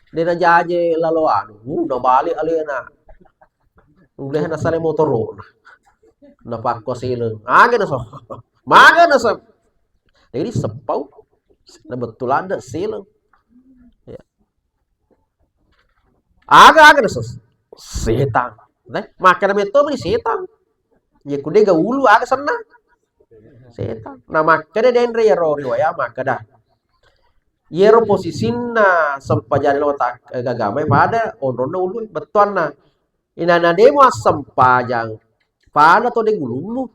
Dena jaje lalo anu, uh, na balik alena. Uleh na sale motorona. Na pakko sileng. Aga na so. Maga na so. Jadi sepau. Na betul ada sileng. Ya. Aga-aga na ses-, setang. Nah, makkeda metto mani setang. Ye ku dega ulu aga senna. Setang. Nah, makkeda denre yero riwaya makkeda. Yero posisinna sempajang lo tak, eh, gagamae pada onronna ulu bettuanna. Inanna demo assempajang. Pada to dega ulummu.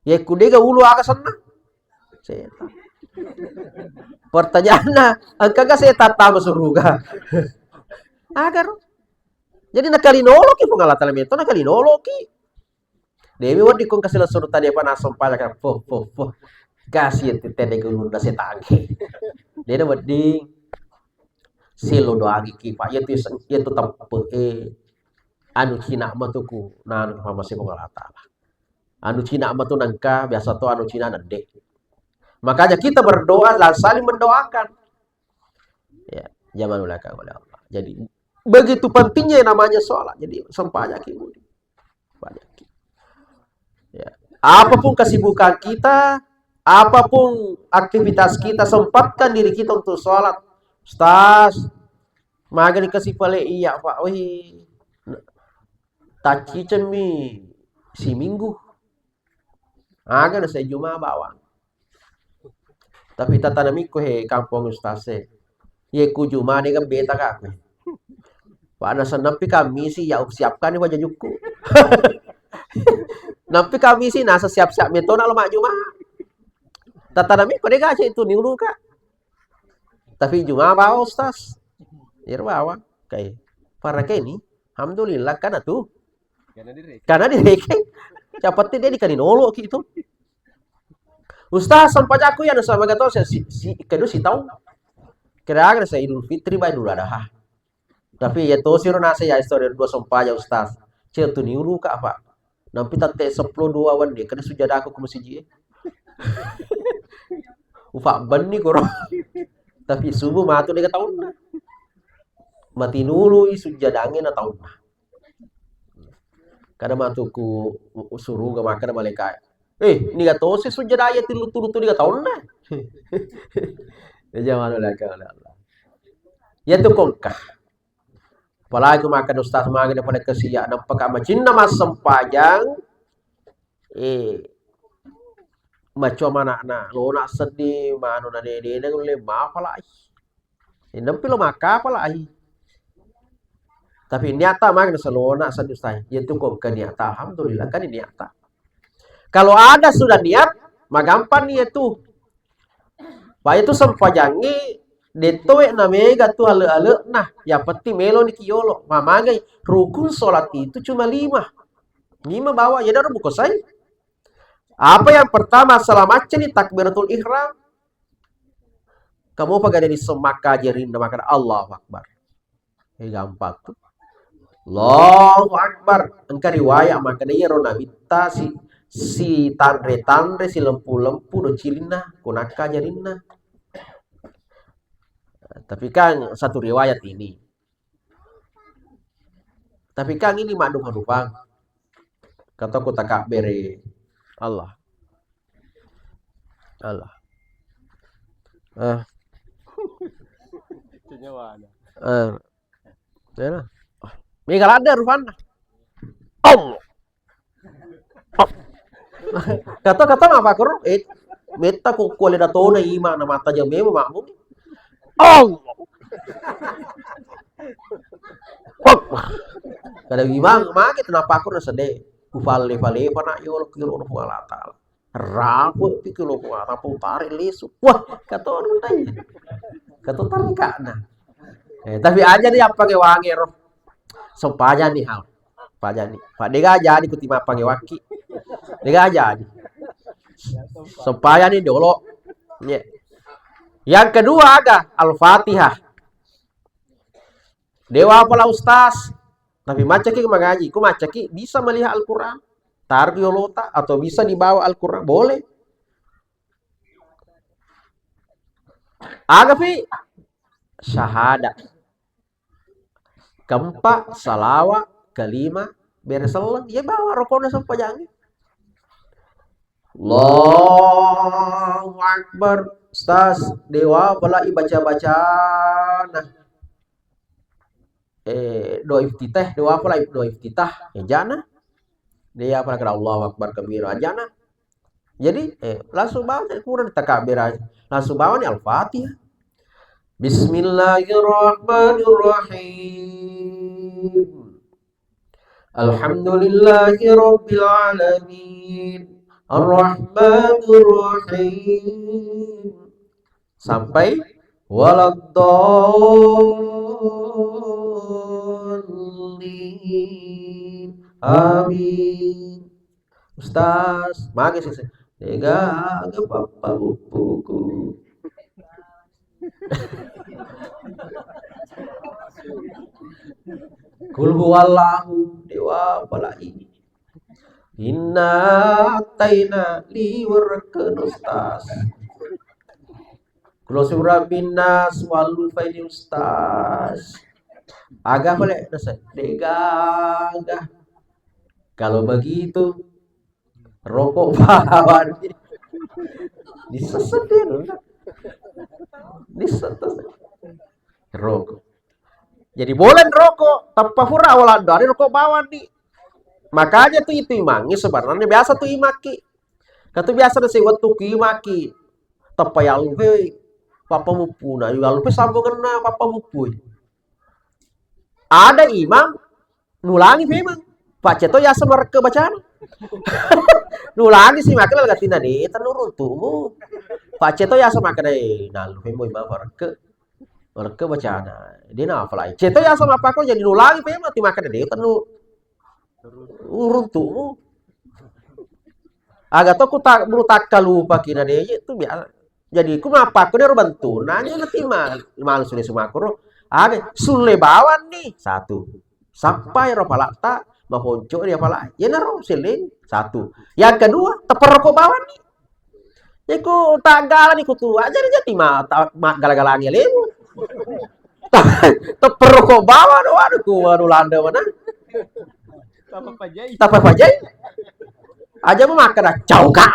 Ye ku dega ulu aga senna. Setang. Pertanyaanna, engkaga setang tama suruga? Agaro. Jadi nakalinoloki Puang Allah Taala metto, nakalinoloki. Dewi wedding kong kasih suruh tadi apa nasem pada kan, poh, poh, poh. Kasih tete dega ulunna setange. Dia wedding selo doangi ki, Pak. Iya tu, iya tu teppe, eh. Anu cina matuku, nanu pamase Puang Allah Taala. Anu cina matu nangka, biasa to anu cina nende. Makanya kita berdoa dan saling mendoakan. Ya, zaman ulaka oleh Allah. Jadi, begitu pentingnya yang namanya sholat. Jadi, sempajaki budi. Sempajaki. Ya. Apapun kesibukan kita, apapun aktivitas kita, sempatkan diri kita untuk sholat. Ustaz, maga dikasih pale iya, Pak. Wih, taccicemmi siminggu. Aga na sejuma bawang. Tapi tatanamikko he kampong ustaz e. Ye ku juma de beta ka aku. Pak nasa nampi kamisi ya siapkan ni wajah juku. Nampi kamisi nasa siap-siap metona lo mak juma. Tatanamikko de gaje itu ni ulu ka. Tapi juma bawa ustaz. Iro bawa. Kai. Parakeni, alhamdulillah, karena tu. Karena direkeng. Yang penting dia dikani nolok gitu. Ustaz, sempajakku ya, nasa magato, si, si, kedu si tau. Kira-kira saya Idul Fitri, ba Idul Adha. Tapi ya tosi ro nasa ya, istori dua sempajang, Ustaz. Cil tu niulu ka apa? Nampi tette seppulo dua wenni, kena sujadaku ke masjid. Ufa benni koro. Tapi subuh matu dega taunna. Mati nului sujjadange na taunna. Kada matu ku suruga makkeda malaika, "Eh, niga tosi sujjadaya tillu-tullu tu niga taunna?" Ya, jangan oleh Allah. Ya tu kongkah. Apalagi makkeda ustaz magi pada kesiya, nampaka macinna massempajang, eh, macoa manakna, lona seddi, manu na dede, dede, ngulle mapalai. Eh, nampi lo makkapalai. Tapi niatta magi nasalona seddi ustaz. Ya tu kongka niatta, alhamdulillah kan niatta. Kalau ada sudah niat, magampang nih itu. Pak itu sempajangi, detto we na mega tu ale-ale nah, yang penting melo ni kiolo. Mamagai rukun sholat itu cuma lima. Lima bawa, jadi ada buku saya. Apa yang pertama, salah macca ni takbiratul ihram. Kamu apa gak dari semakka jarinna makan Allahu Akbar. Eh, gampang tu. Allahu Akbar. Engka riwayat makkeda iyaro nabitta si, si tanre-tanre, si lempu-lempu do cilinna, kunakka jarinna. Tapi kan satu riwayat ini. Tapi kan ini maddupang-dupang. Kata ku takabbere Allah. Allah. Eh. Cenyawana. Eh. Ya lah. Mega ladde rupanna. Allah. Kata-kata apa koro? Eh, metta ko kuale datona ima na mata jam memo makmu. Allah. Kada imang mage tenapa koro sede. Kufalle-falle pana yolo kiro Puang Allah Taala. Rapo pi kilo Puang Allah Taala, putari lisu. Wah, kato dai. Kato tarikana. Eh, tapi aja nih apa ngewangi roh. Sempajang nih hal. Sempajang nih. Pak dega jadi kuti mappange waki. Dega jadi. Sempajang nih dolo. Iya. Yang kedua aga Al-Fatihah. Dewa apalah ustaz. Tapi macaki mengaji, ku macaki bisa melihat Al-Quran. Tarbi olota atau bisa dibawa Al-Quran, boleh. Aga pi syahadat. Keempat, salawat. Kelima, bere selleng. Iya bawa rokona sempajangi. Allahu Akbar. Ustaz, dewa pala ibaca-bacana. Eh, doa iftitah, dewa pala doa iftitah. Ejana. Dia pala kira Allahu Akbar kabira. Ajana. Jadi, eh, langsung bawa, kurang ditakabir aja. Langsung bawa nih Al-Fatihah. Bismillahirrahmanirrahim. Alhamdulillahirabbil alamin. Arrahmanirrahim. Sampai waladdallin. Amin. Ustaz, mage sih. Dega aga pappa buppuku. Kul huwallahu dewa pala ini. Inna ataina liwer ke ustaz. Kulo surah binas walu faini ustaz. Aga pale nasa dega aga. Kalau begitu rokok bawang. Diseset dia dulu. Diseset. Rokok. Jadi boleh rokok, tappa pura awal ada rokok bawang di. Makanya tuh itu imangi sebenarnya biasa tuh imaki. Katu biasa nasi waktu ki imaki. Tappa ya lupe papa mupuna, ya lupe sambunganna papa mupui. Ada imam nulangi memang. Pacce to yaseng marekke bacana. Nulangi si makkeda gatinna de tanuruntumu. Pacce to yaseng makkeda, eh, nalu memang imam marekke. Mereka bacana. Dia nafalai. Ceto ya sama apa kok jadi nulangi pe mati makan dia kan lu uruntumu. Aga to ku tak bulu takkalupa kina de itu biasa. Jadi ku mapakko ero bentuna ni nanti ma malu sulle sumakuro. Aga sulle bawang ni satu. Sappai ro palakta maponco dia palak. Yenaro selling satu. Yang kedua teperroko bawang ni. Iku taggala ni kutu aja jadi ma ta- ma gala-galangi alemu. Teperroko bawang do anu ku anu landa mana. Tapa pajai. Tapa pajai. Aja mau makan dah coka.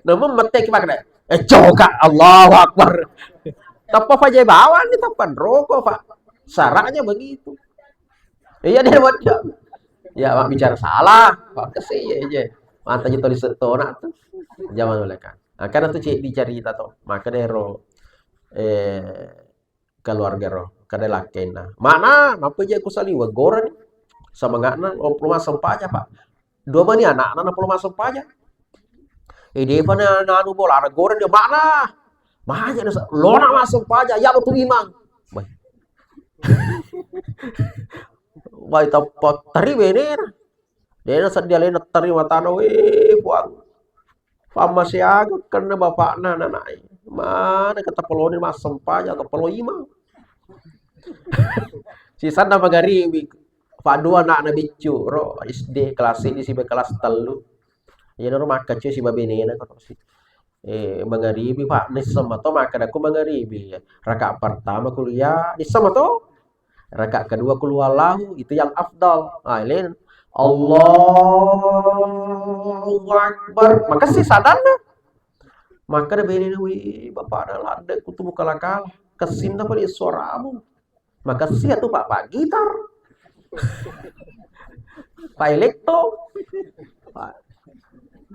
Namun metek makan eh coka Allahu Akbar. Tapa pajai bawang ni tapa rokok pak. Syaratnya begitu. Iya dia wadah. Ya mak bicara salah. Pak kesi ya aja. Mata aja tulis tona tuh. Zaman oleh kan. Nah, karena tuh cek dicerita tuh. Maka dero eh keluarga ro kada lakkainna mana napa je ku saliwa gora ni samangakna lo polo maseng paja pak dua mani anakna na polo maseng paja eh dia pa na anu bola na gora dia mana maja na lona maseng paja ya betul imang bai bai tappa teri bene na Dena seddi alena teri matana, "Wé, Puang, fammaséagakkenna bapa'na anana'é. Manengka tapoloni massempajang, tapolo imang." Sisenna magaribi, faddua ana'na biccu, ro S D kelas seddi siba kelas tellu. Iyanaro makkaccoé siba bénéna koro si. Eh, magaribi, Pak, nisseng mato makkeda ku magaribi. Rakaat pertama kuliah, nisseng mato. Rakaat kedua qul huwallahu, itu yang afdal. Ah, lain. Allahu Akbar. Makessing sadanna. Makkeda bénéna, "Wih, bapakna ladde kutu mukala-kala. Kessinna paling suaramu." Makessing atu Pak, Pak gitar. Pak elektro. Pak.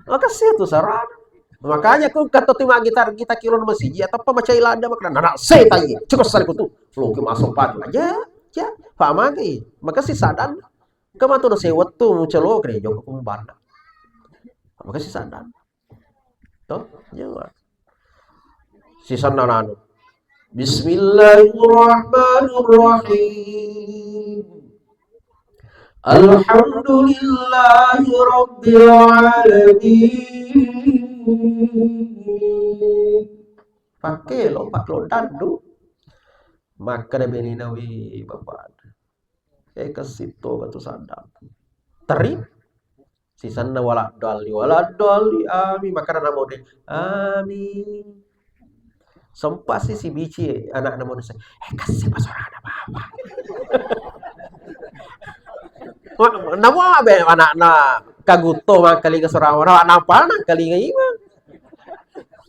Makessing atu sarana. Makanya ku kata tu magi targi takilo masiji atau apa macai lada makna nana setai. Cukup sari kutu. Loki masuk padu aja. Ya, pamagi. Makessing sadan. Kematu do sewettu mucelo kene joko kumbana. Makessing sadan. To, ya. Sisenna nanu. Bismillahirrahmanirrahim. Alhamdulillahi rabbil alamin. Pakkelo, paklo dandu. Makkeda benina wi bapak. Eh, kesitto batu sadda. Teri? Sisenna wala dolli, wala dolli, amin. Makkeda namo de, amin. Sempat si sibici anak namo de, eh, kasih pasorana apa? Namo abe anakna kagutto mangkalinga sorana, napa nangkalinga ima.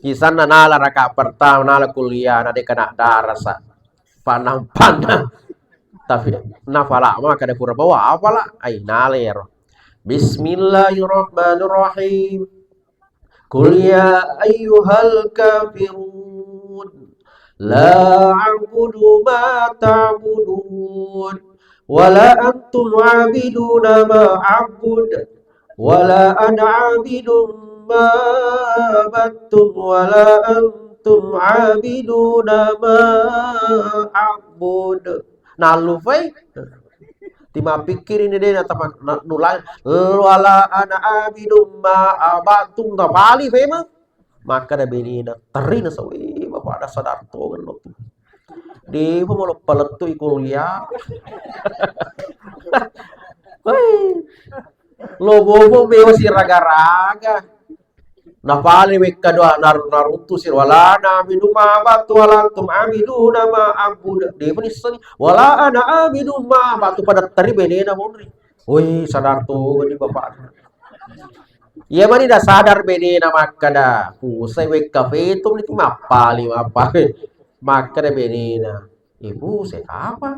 Sisenna nala rakaat pertama, nala kuliah, na de kena darasa. Panang-panang. Tapi nafala ma kada pura bawa apala. Ai nalero. Bismillahirrahmanirrahim. Qul ya ayyuhal kafirun. La a'budu ma ta'budun. Wala antum 'abiduna ma a'bud. Wala ana 'abidum ma 'abadtum wala antum 'abiduna ma a'bud. Nallupai. Timapikkiri ni dena tapa nulai. Wala ana 'abidum ma 'abadtum, tapali fema. Makkeda benina, terina sawi bapak ada sadar tongenno tu. Depa molo palettui kuliah. Woi. Lo bobo mewa siraga-raga. Napale wekka doa naru-, naruntu sir wala ana 'abidun ma 'abadtu wala antum 'abiduna ma a'bud. Depa nisseng wala ana 'abidun ma 'abadtu pada teri benena monri. Woi, sadar tongeng ni bapak. Iya mani da sadar benena makkeda, pusai wekka fetum ni mappali mappali. Makkeda benena, "Eh, pusai apa?"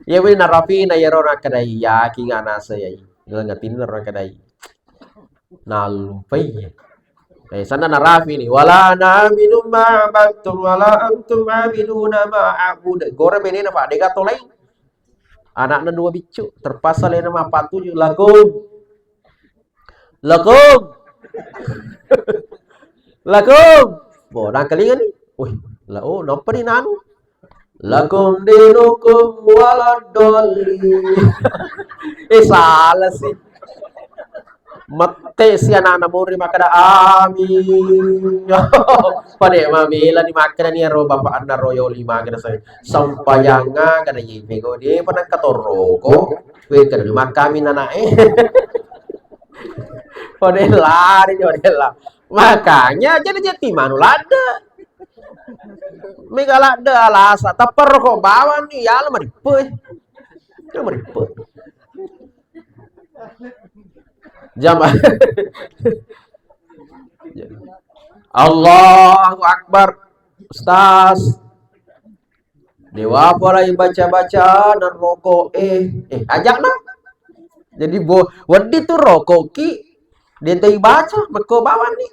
Iya mani narapina iyaro nakkeda, "Iya, kinga nasa iya." Ngatinna nakkeda, "Iya." Nallupai. Eh, sanna narapi ni. Wala ana 'abidun ma 'abadtum wala antum 'abiduna ma a'bud. Gora benena, Pak, dega to lain. Anakna dua biccu, terpaksa lena mappatuju. Lakum. Lakum. Lakum. Bo, nangkalinga ni. Wih, la, oh, napa ni nanu? Lakum dinukum waladdallin. Eh, salah sih. Mette si anak-anak muri makkeda, "Amin." Pada mabela ni makkeda ni ro bapak anna ro yoli makkeda saya. Sampajanga kada ye pego de panang katoroko. Weh, kada ni makkamin anak eh. Pada lari, pada lah. Makanya jadi jati manu ladde. Mega ladde alasa, tappa roko bawang ni, ya lo marippe. Ya marippe. Jamaah. Allahu Akbar. Ustaz. Dewa pala baca-baca dan rokok eh. Eh, ajak nah. Jadi bo, wedi tu rokok ki. Dia tadi baca, meko bawang ni.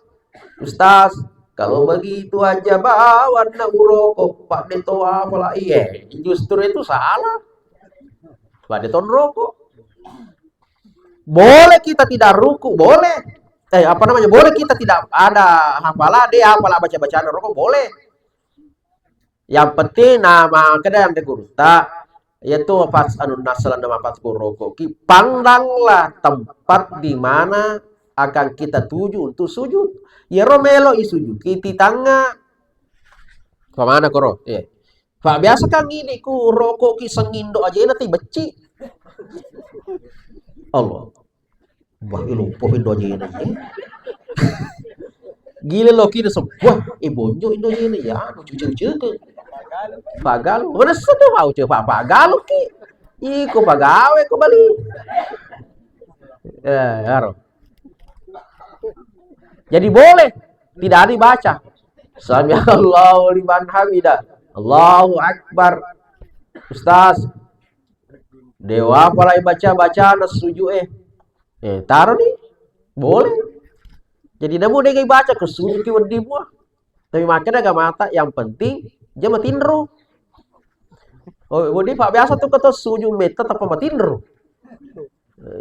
Ustaz, kalau begitu aja bawang na uroko, Pak Deto apa lah? Iya, justru itu salah. Pak Deto rokok. Boleh kita tidak ruku, boleh. Eh, apa namanya? Boleh kita tidak ada hafalan, dia apalah baca-bacaan rokok, boleh. Yang penting nama kedai yang gurutta, yaitu pas anu nasalah nama pas rokok ki, pandanglah tempat di mana akan kita tuju untuk sujud. Yero melo i sujud ki ti tanga. Kemana koro? Iya. Pak biasa kan ini ku rokok ki sengindo aja nanti becci. Allah. Wah, ilupo indo aja ini. Gila lo kini semua. Eh, bonjo indo aja ini ya, anu cucu-cucu ke. Pagalu. Mana sedih mau coba pagalu ki. Iko pagawe ko bali. Eh, aro. Jadi boleh tidak dibaca. Sami Allahu liman hamida. Allahu Akbar. Ustaz. Dewa apalagi baca-baca na sujud eh. Eh, taruh nih. Boleh. Jadi namu dia baca ke sujud ki wedi mua. Tapi makanya gak mata yang penting dia matinro. Oh, wedi Pak biasa tuh kata sujud meta tanpa matinro.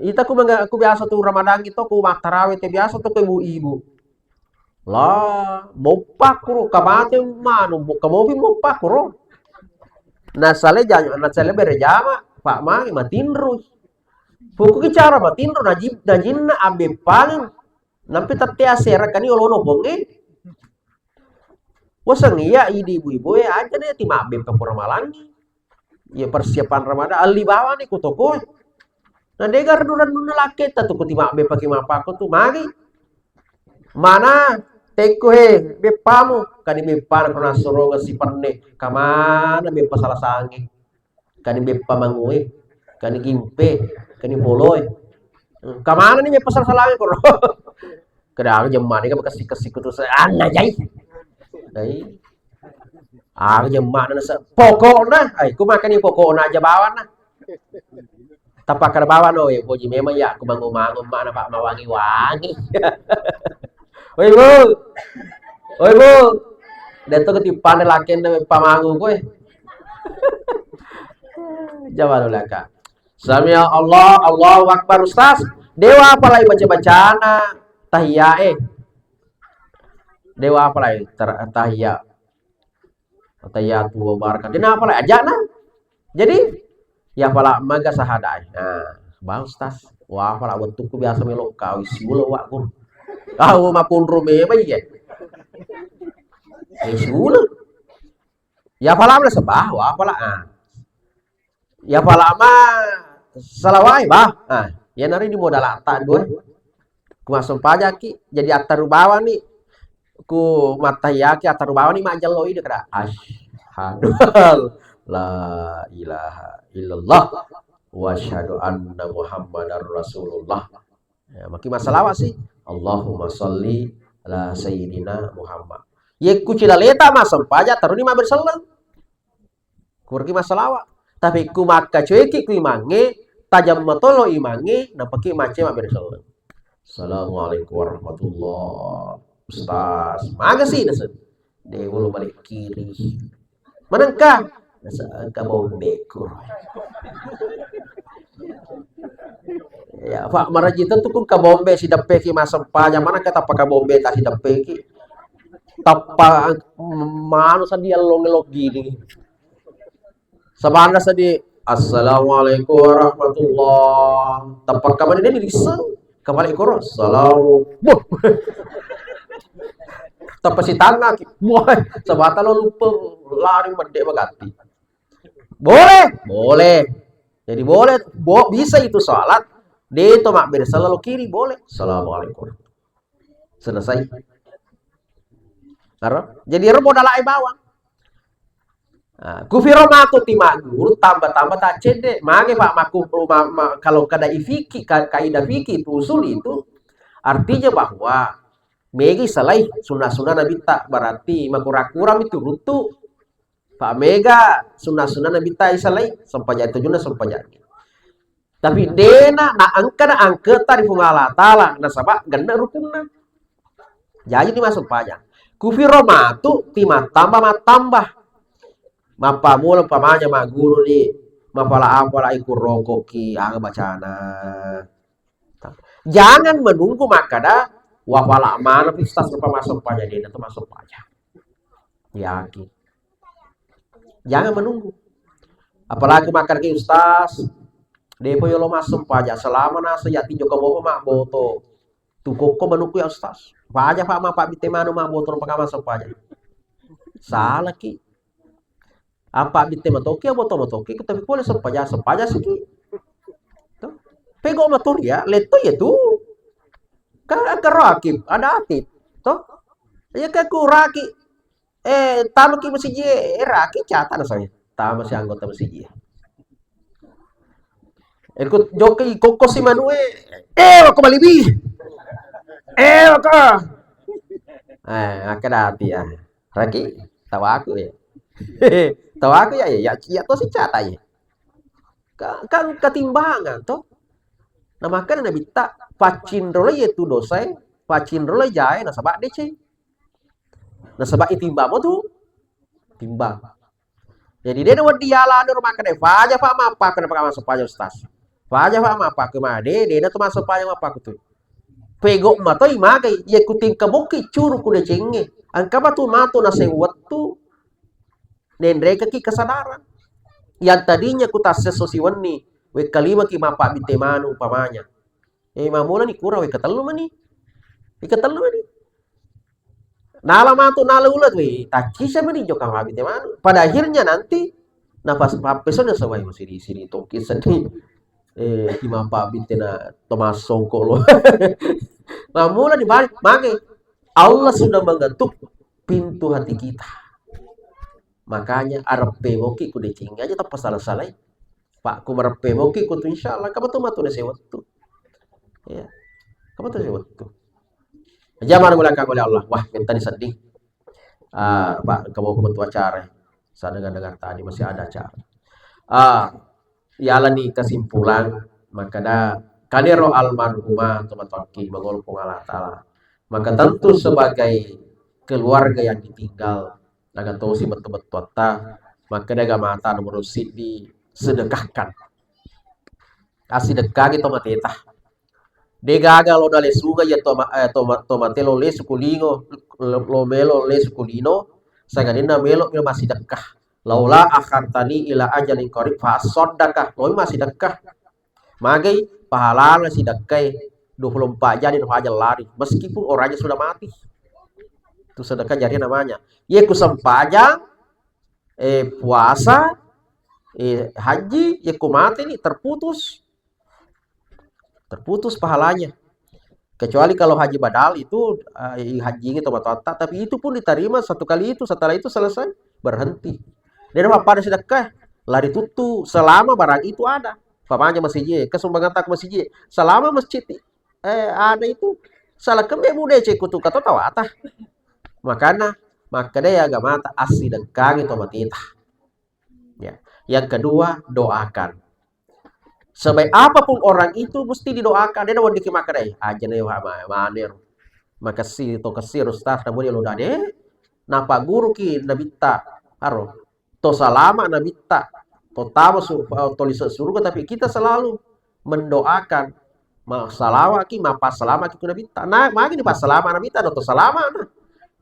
Ita ku menga-, aku biasa tu Ramadan itu aku mattarawe te biasa tu ke ibu-ibu. Lah, moppa kuro, kamate manu, mo-, kamopi moppa kuro. Nasale ja-, nasale bere jama, Pak Mange matinro. Pokoknya cara matinro, naji-, najinna ambe pangan, nampi tette asera kani olono bonge. Waseng iya idi ibu-ibu e aja ne ti mabbe pakura malangi. Iya persiapan Ramadan, alli bawani ku toko e. Na dega rennu-rennunna lakketta tu ku ti mabbe pake mapakko tu magi. Mana tekko he beppamu, kani beppana ko nassurongeng si penne, kamana beppa sala sange. Kani beppa mangoe, kani gimpe, kani poloe. Hmm, kamana ni beppa sala-salange koro. Kada aga jemmane ka bekessi-kessi ku tu se-, anna jai. Dai. Aga jemmana nase-, pokokna, ai, ku makani pokokna aja bawanna. Tapakada bawang, oh, eh, poji memang ya, aku bangun-bangun mana Pak mawangi-wangi. Oi, Bu. Oi, Bu. Dia tu ketipan lakin pamangu kowe. Coba dulu, Kak. Sami Allah, Allahu Akbar, Ustaz. Dewa apalagi baca-bacana tahiyya, eh. Dewa apalagi ter-, tahiyya. Tahiyatu wa barakatuh. Kenapa lah? Ajana. Jadi, ya pala maga sahadai. Nah, bang Ustaz. Wah, pala wettukku biasa melo kau siulo wa guru. Kau mapunru memang iya. Eh, siulo. Ya pala mana sebah, wah pala. Ah. Ya pala ma salawai bah. Ah, ya nari di modal atta dua. Ku massempajaki, jadi attaru bawani. Ku mattahiyaki attaru bawani majjallo ide kada. Asyhadu an la ilaha illallah wa asyhadu anna Muhammadar Rasulullah. Ya, maki massalawa si. Allahumma salli ala sayyidina Muhammad. Ye ku cilaleta massempaja taruni mabbere selleng. Kurki massalawa. Tapi ku makkacoeki ku imangnge, tajang matolo imangnge, napaki macce mabbere selleng. Assalamualaikum warahmatullah. Ustaz, magasi naseng. De ulo balik kiri. Manengka? Naseng engka bombeku. Ya, Pak, maraji tentu kun kabombe si deppeki masempajang, mana kata apa kabombe tak si deppeki. Tappa manu sadi allong-elong gini. Sabanna sadi, "Assalamualaikum warahmatullah." Tappa kamani deni lisseng. Kepala ikoro, "Assalamu." Boh. Tappa sitangaki. Wah, sabata lo lupa lari medde magatti. Boleh, boleh. Jadi boleh, bo, bisa itu salat. De to mabbere selalu kiri, boleh. Assalamualaikum. Selesai. Aro? Jadi ero modal e bawang. Nah, kufiro matu ti magguru tambah-tambah tak cedde. Mage Pak maku ma, ma, kalau kada ifiki ka, kaidah fikih itu usul itu artinya bahwa megi salai sunnah-sunnah Nabi tak berarti makura-kura itu runtu. Pak mega sunnah-sunnah Nabi tak isalai sempajang itu juga sempajang. Tapi dena na engka na angketa ri Puang Allah Taala nasaba genne rukunna. Jaji ni massempajang. Kufiro matu ti mattamba-mattamba. Mappamula umpamanya magguru ni mapala-apala iku rongkoki aga bacana. Jangan menunggu makkada wafala mana ustaz rupa massempajang dena tu massempajang. Yakin. Jangan menunggu. Apalagi makkadaki ustaz, depo yolo massempajang selama nasa ya tinjo kamu mabboto. Tukokko manukku ya ustaz. Paja Pak ma Pak Bitte manu mabboto rupa massempajang. Salaki. Apa Bitte matoki, aboto matoki, tapi pole sempajang, sempajang siki. Tuh. Pego maturi ya, letto ya tu. Kan angka rakib, ada atib. Toh? Ya kan ku raki, eh, tama ki masiji, eh, raki cata na saya. Tama si anggota masiji. Ikut joki kokko si manue. Eh, wako balibi. Eh, wako. Eh, angka dati ya. Raki, tawaku ya. Tawaku ya, ya, ya, ya, to si cata ya. Ka, kan ketimbangan toh. Nah, makanya Nabi tak paccinrolo ya tu dosa, paccinrolo jae nasaba deceng. Nasaba itimbang mo tu timbang. Jadi de wedding yala anu rumah kene faja Pak mappa kene Pak masuk faja ustaz. Faja Pak mappa ke made de na tu masuk faja mappa tu. Pego matoi magai ye kutingka bokki curu ku decengnge. Angka matu matu naseng wettu nenrekaki kesadaran. Yang tadinya ku tassesso siwenni wekkalimaki mappa bite manu umpamanya. Eh, mamulani kurang wekka tellu mani. Wekka tellu mani. Nala matu nala ulat, weh, taccisa mani jokka mabite manu. Pada akhirnya nanti nafas papesona sebae masiri-siri toki seddi. Eh, ki mapabite na Tomas Songkolo. Mamula dibalik, mage Allah sudah mengetuk pintu hati kita. Makanya areppe moki ku deceng aja tappa salah-salai. Pak ku mareppe moki ku tu insyaallah kamu tu matu na sewettu. Ya. Kamu tu sewettu. Jamar mulakang oleh Allah. Wah, minta disedih. Ah, Pak, kamu aku betul acara. Saya dengar-dengar tadi masih ada acara. Ah, yalani kesimpulan, makkada kanero almarhumah tomatoakki mangolo Puang Allah Taala. Maka tentu sebagai keluarga yang ditinggal, naga tosi betul-betul atta, makkada aga mata nomor siddi sedekahkan. Assidekkangi tomateta. De gaga lo dale sunga ya toma, eh, toma, tomate lo lesu kulingo, lo, lo melo lesu kulino, sangadinna melo melo massidekka. Laula akhartani ila ajalin qarib fa asaddaka. Lo massidekka. Magai pahalana sidekkai dua puluh empat jam di fajar lari. Meskipun orangnya sudah mati. Itu sedekah jariah namanya. Ye ku sempajang, eh, puasa, eh, haji, ye ku mati ni terputus. Terputus pahalanya. Kecuali kalau haji badal itu, eh, haji itu batal, tapi itu pun diterima satu kali itu, setelah itu selesai, berhenti. Dia dapat pada sedekah, lari tutu selama barang itu ada. Umpamanya masjid, kesumbangan tak masjid. Selama masjid, eh, ada itu, salah kembe bude cek kutu kata tawata. Makana, makanya ya agama ta assidekkangi tomateta. Ya. Yang kedua, doakan. Sebaik apapun orang itu mesti didoakan. Dia wedding ki makkeda, "Eh, aja nih, Pak, ma-, manir. Makasih, to kasih, Ustaz, namun ya lo dade. Napa guru ki nabitta? Aro. To salama nabitta. To tama su-, to lise suruga, tapi kita selalu mendoakan. Ma salawat ki, mapassalama ki ku nabitta." Nah, magi ni passalama nabitta, do to salama, nah.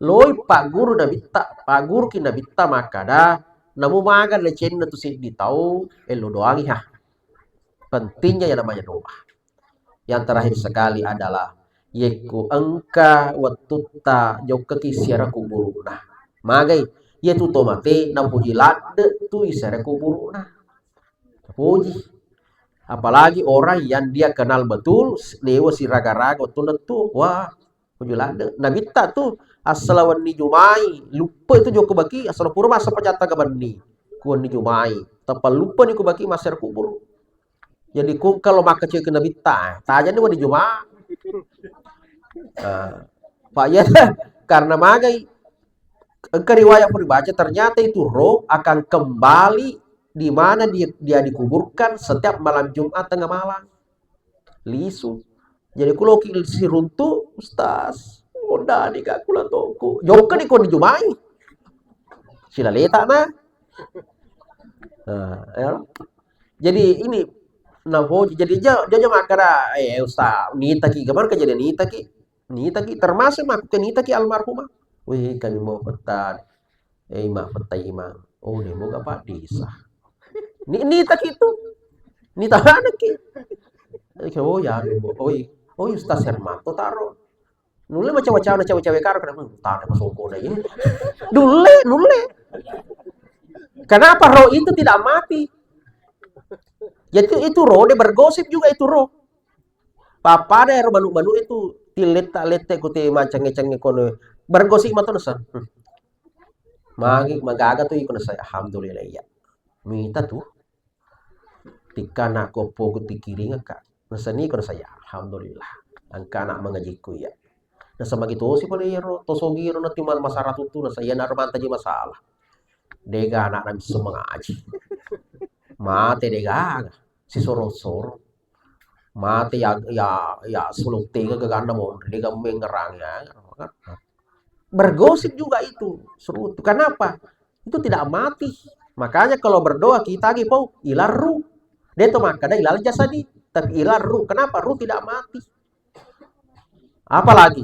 Loi pagguru Nabitta, pagguruki Nabitta makkada, namu maga decenna tu seddi tau, elo doangi ha. Pentingnya yang namanya doa. Yang terakhir sekali adalah, yekko engka wettutta jokkaki siara kuburuna. Magai, yetu to mate napuji ladde tu isere kuburuna. Puji. Apalagi orang yang dia kenal betul, dewa siraga-raga wettunna tu. Wah, puji ladde. Nabitta tu, asala wenni Jumai, lupa itu jokko baki, asala pura masa pajata ke benni. Ku wenni Jumai, tappa lupa ni ku baki masera kubur. Jadi ku kalau makkecil ke Nabitta, tajani wenni Juma. Nah, Pak ya, karena magai, engka riwayat pun dibaca, ternyata itu roh akan kembali di mana dia, dia dikuburkan setiap malam Jumat tengah malam. Lisu. Jadi ku loki siruntu, Ustaz, udah nih gak kula toko. Jokka di koni Jumai. Sila letak nah. Nah, ya. Jadi ini nah jadi jauh jauh makkada, eh, Ustaz, nitaki, kemarin kejadian nitaki. Nitaki, termasuk makku ke nitaki almarhumah. Wih, kami mau petan. Eh, Imang, petai Imang. Oh, de moga Pak Desa. Ni, nitaki tu. Nita manekki. Eh, oh, ya, de mo. Oh, i-, oh, Ustaz Hermanto taro. Nulle macawa-cawa na cawe-cawe karo, kenapa? Tanda pasongko na ini. Nulle, nulle. Kenapa roh itu tidak mati? Jadi itu roh, dia bergosip juga itu roh. Pappada ero manu-manu itu tiletta-lette ku te mancenge-cenge kono. Bergosip mato nasa. Hmm. Magi magaga tu iko nasa, alhamdulillah iya. Mita tu. Tikkana ko pogu tikiringekka. Nasani ko nasa, ya, alhamdulillah. Engka anak mangajikku iya. Nasa magi tosi pada iyaro, tosogiro nanti ma-, masara tutu nasa, iya naro mantaji masalah. Dega anak nami semengaji. Mate dega, sisoro-soro. Mate ya, ya, ya, suluttega gaganna monri, dega mengerang ya. Bergosip juga itu, serutu. Kenapa? Itu tidak mati. Makanya kalau berdoa kita lagi pau, ilarru. Dia tuh makkada ilal jasadi, tapi ilarru. Kenapa? Ruh tidak mati. Apalagi?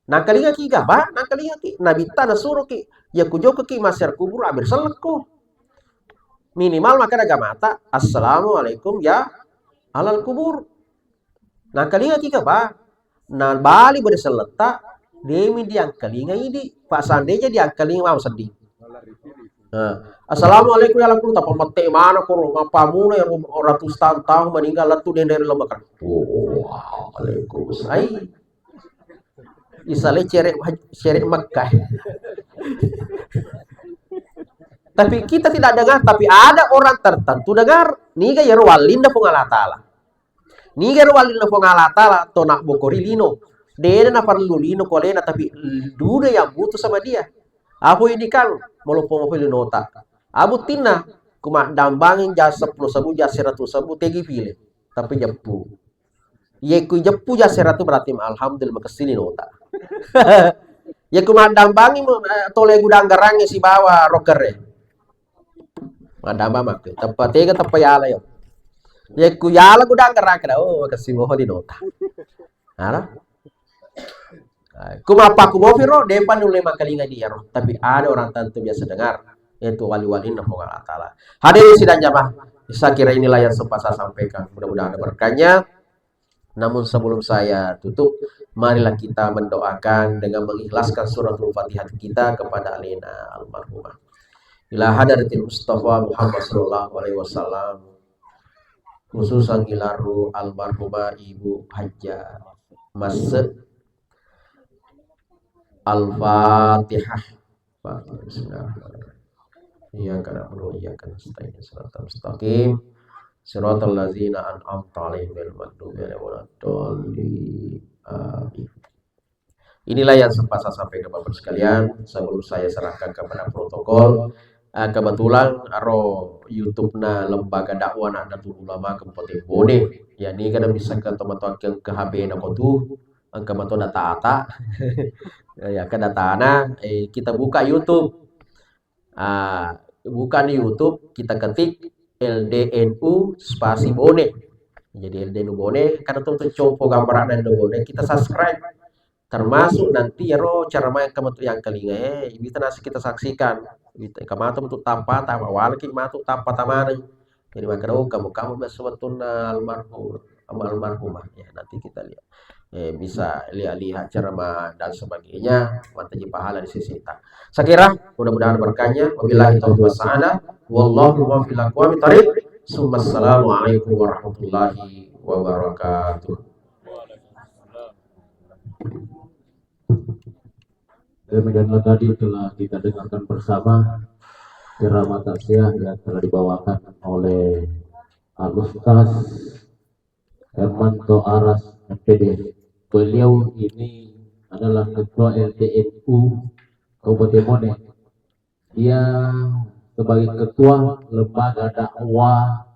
Nangkalingaki ga, Ba? Nangkalingaki. Nabitta nasuroki, ya kujokkaki masser kubur, amir sellekko. Minimal makkada agamata, "Assalamualaikum ya alal kubur." Nangkalingaki ga, Ba? Nabali bede selletta, demi diangkalinga idi. Pak seandainya diangkalinga mau sedih. Nah, "Assalamualaikum ya alal kubur," tappa mette mana koro, mapamuna ya rum-, ratus tahun, tahun meninggal lettu dendere lembah kan. Waalaikumsalam. Ai. Isale cere, cere Mekah. Tapi kita tidak dengar, tapi ada orang tertentu dengar. Niga yero wallinna Puang Allah Ta'ala. Niga yero wallinna Puang Allah Ta'ala, to nabbokori lino. Dena naparellu lino ko alena, tapi duda yang butuh sama dia. Apa ini kang? Maloppo-loppo linota. Abuttinna, ku maddambangi jas seppulo sebu, jas seratus sebu, tegi pile. Tapi jeppu. Ye ku jeppu jas seratu berarti alhamdulillah makessini nota. Ye ku maddambangi mu-, eh, tole gudang garangnge sibawa rokerre. Maddambang makku. Teppa tega teppa yala yo. Ye ku yala gudang garang kena, oh, makessi moho di nota. Ara? Ku mappaku mofiro, depa nulle makalinga di ero. Tapi ada orang tentu biasa dengar. Itu wali-walinna Puang Allah Ta'ala. Hadirin sidang jamaah, saya kira inilah yang sempat saya sampaikan. Mudah-mudahan ada berkahnya. Namun sebelum saya tutup, marilah kita mendoakan dengan mengikhlaskan suratul Fatihah kita kepada alena almarhumah. Ila hadratil Mustafa Muhammad sallallahu alaihi wasallam. Khususan ilarru almarhumah Ibu Hajjah Masse. Al-Fatihah. Fatihah. Bismillahirrahmanirrahim. Iyyaka na'budu wa iyyaka nasta'in. Shiratal mustaqim. Shiratal ladzina an'amta 'alaihim ghairil maghdubi 'alaihim waladdallin. Amin. Inilah yang sempat saya sampaikan Bapak sekalian sebelum saya serahkan kepada protokol. Eh, kebetulan aro YouTube-na Lembaga Dakwah Nahdlatul Ulama Kabupaten Bone. Ya, ini kadang bisa ke teman-teman ke, ke H P-na kotu. Engka mato data-data. Ya, ke datana, eh, kita buka YouTube. Ah, buka di YouTube, kita ketik L D N U spasi Bone. Jadi L D N U Bone, karena tuh, tuh compo gambaran L D N U Bone, kita subscribe. Termasuk nanti iyaro ceramah engka matu yangkalinga e, wita nasi kita saksikan. Wita, engka matu matu tappata, mawalaki matu tappata maneng. Jadi makkeda, "Oh, kamu, kamu biasa wettunna almarhum, sama almarhumah." Ya, nanti kita lihat. Eh, bisa lihat-lihat ceramah dan sebagainya, mancaji pahala di sisi kita. Saya kira mudah-mudahan berkahnya. Wabillahi taufiq wassa'adah. Wallahu muwaffiq ila aqwamit thariq. Summa assalamualaikum warahmatullahi wabarakatuh. Demikianlah tadi telah kita dengarkan bersama ceramah taksiah yang telah dibawakan oleh Al-Ustaz Hermanto Aras, M P D. Beliau ini adalah Ketua L T N U Kabupaten Bone. Dia sebagai ketua lembaga dakwah,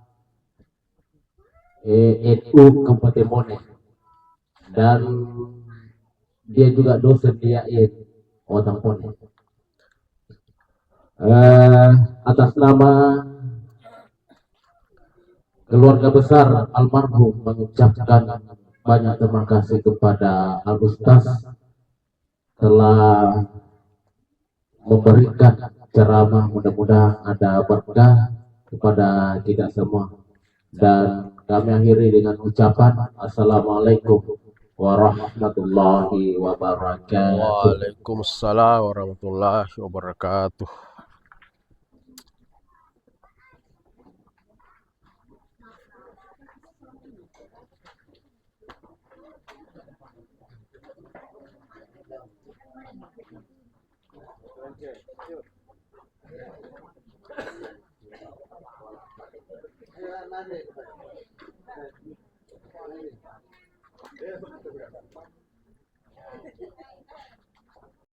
eh, N U Kabupaten Bone. Dan dia juga dosen di I A I Kota Bone. Eh, atas nama keluarga besar almarhum mengucapkan banyak terima kasih kepada Al Ustaz telah memberikan ceramah, mudah-mudahan ada berkah kepada kita semua. Dan kami akhiri dengan ucapan assalamualaikum warahmatullahi wabarakatuh. Waalaikumsalam warahmatullahi wabarakatuh.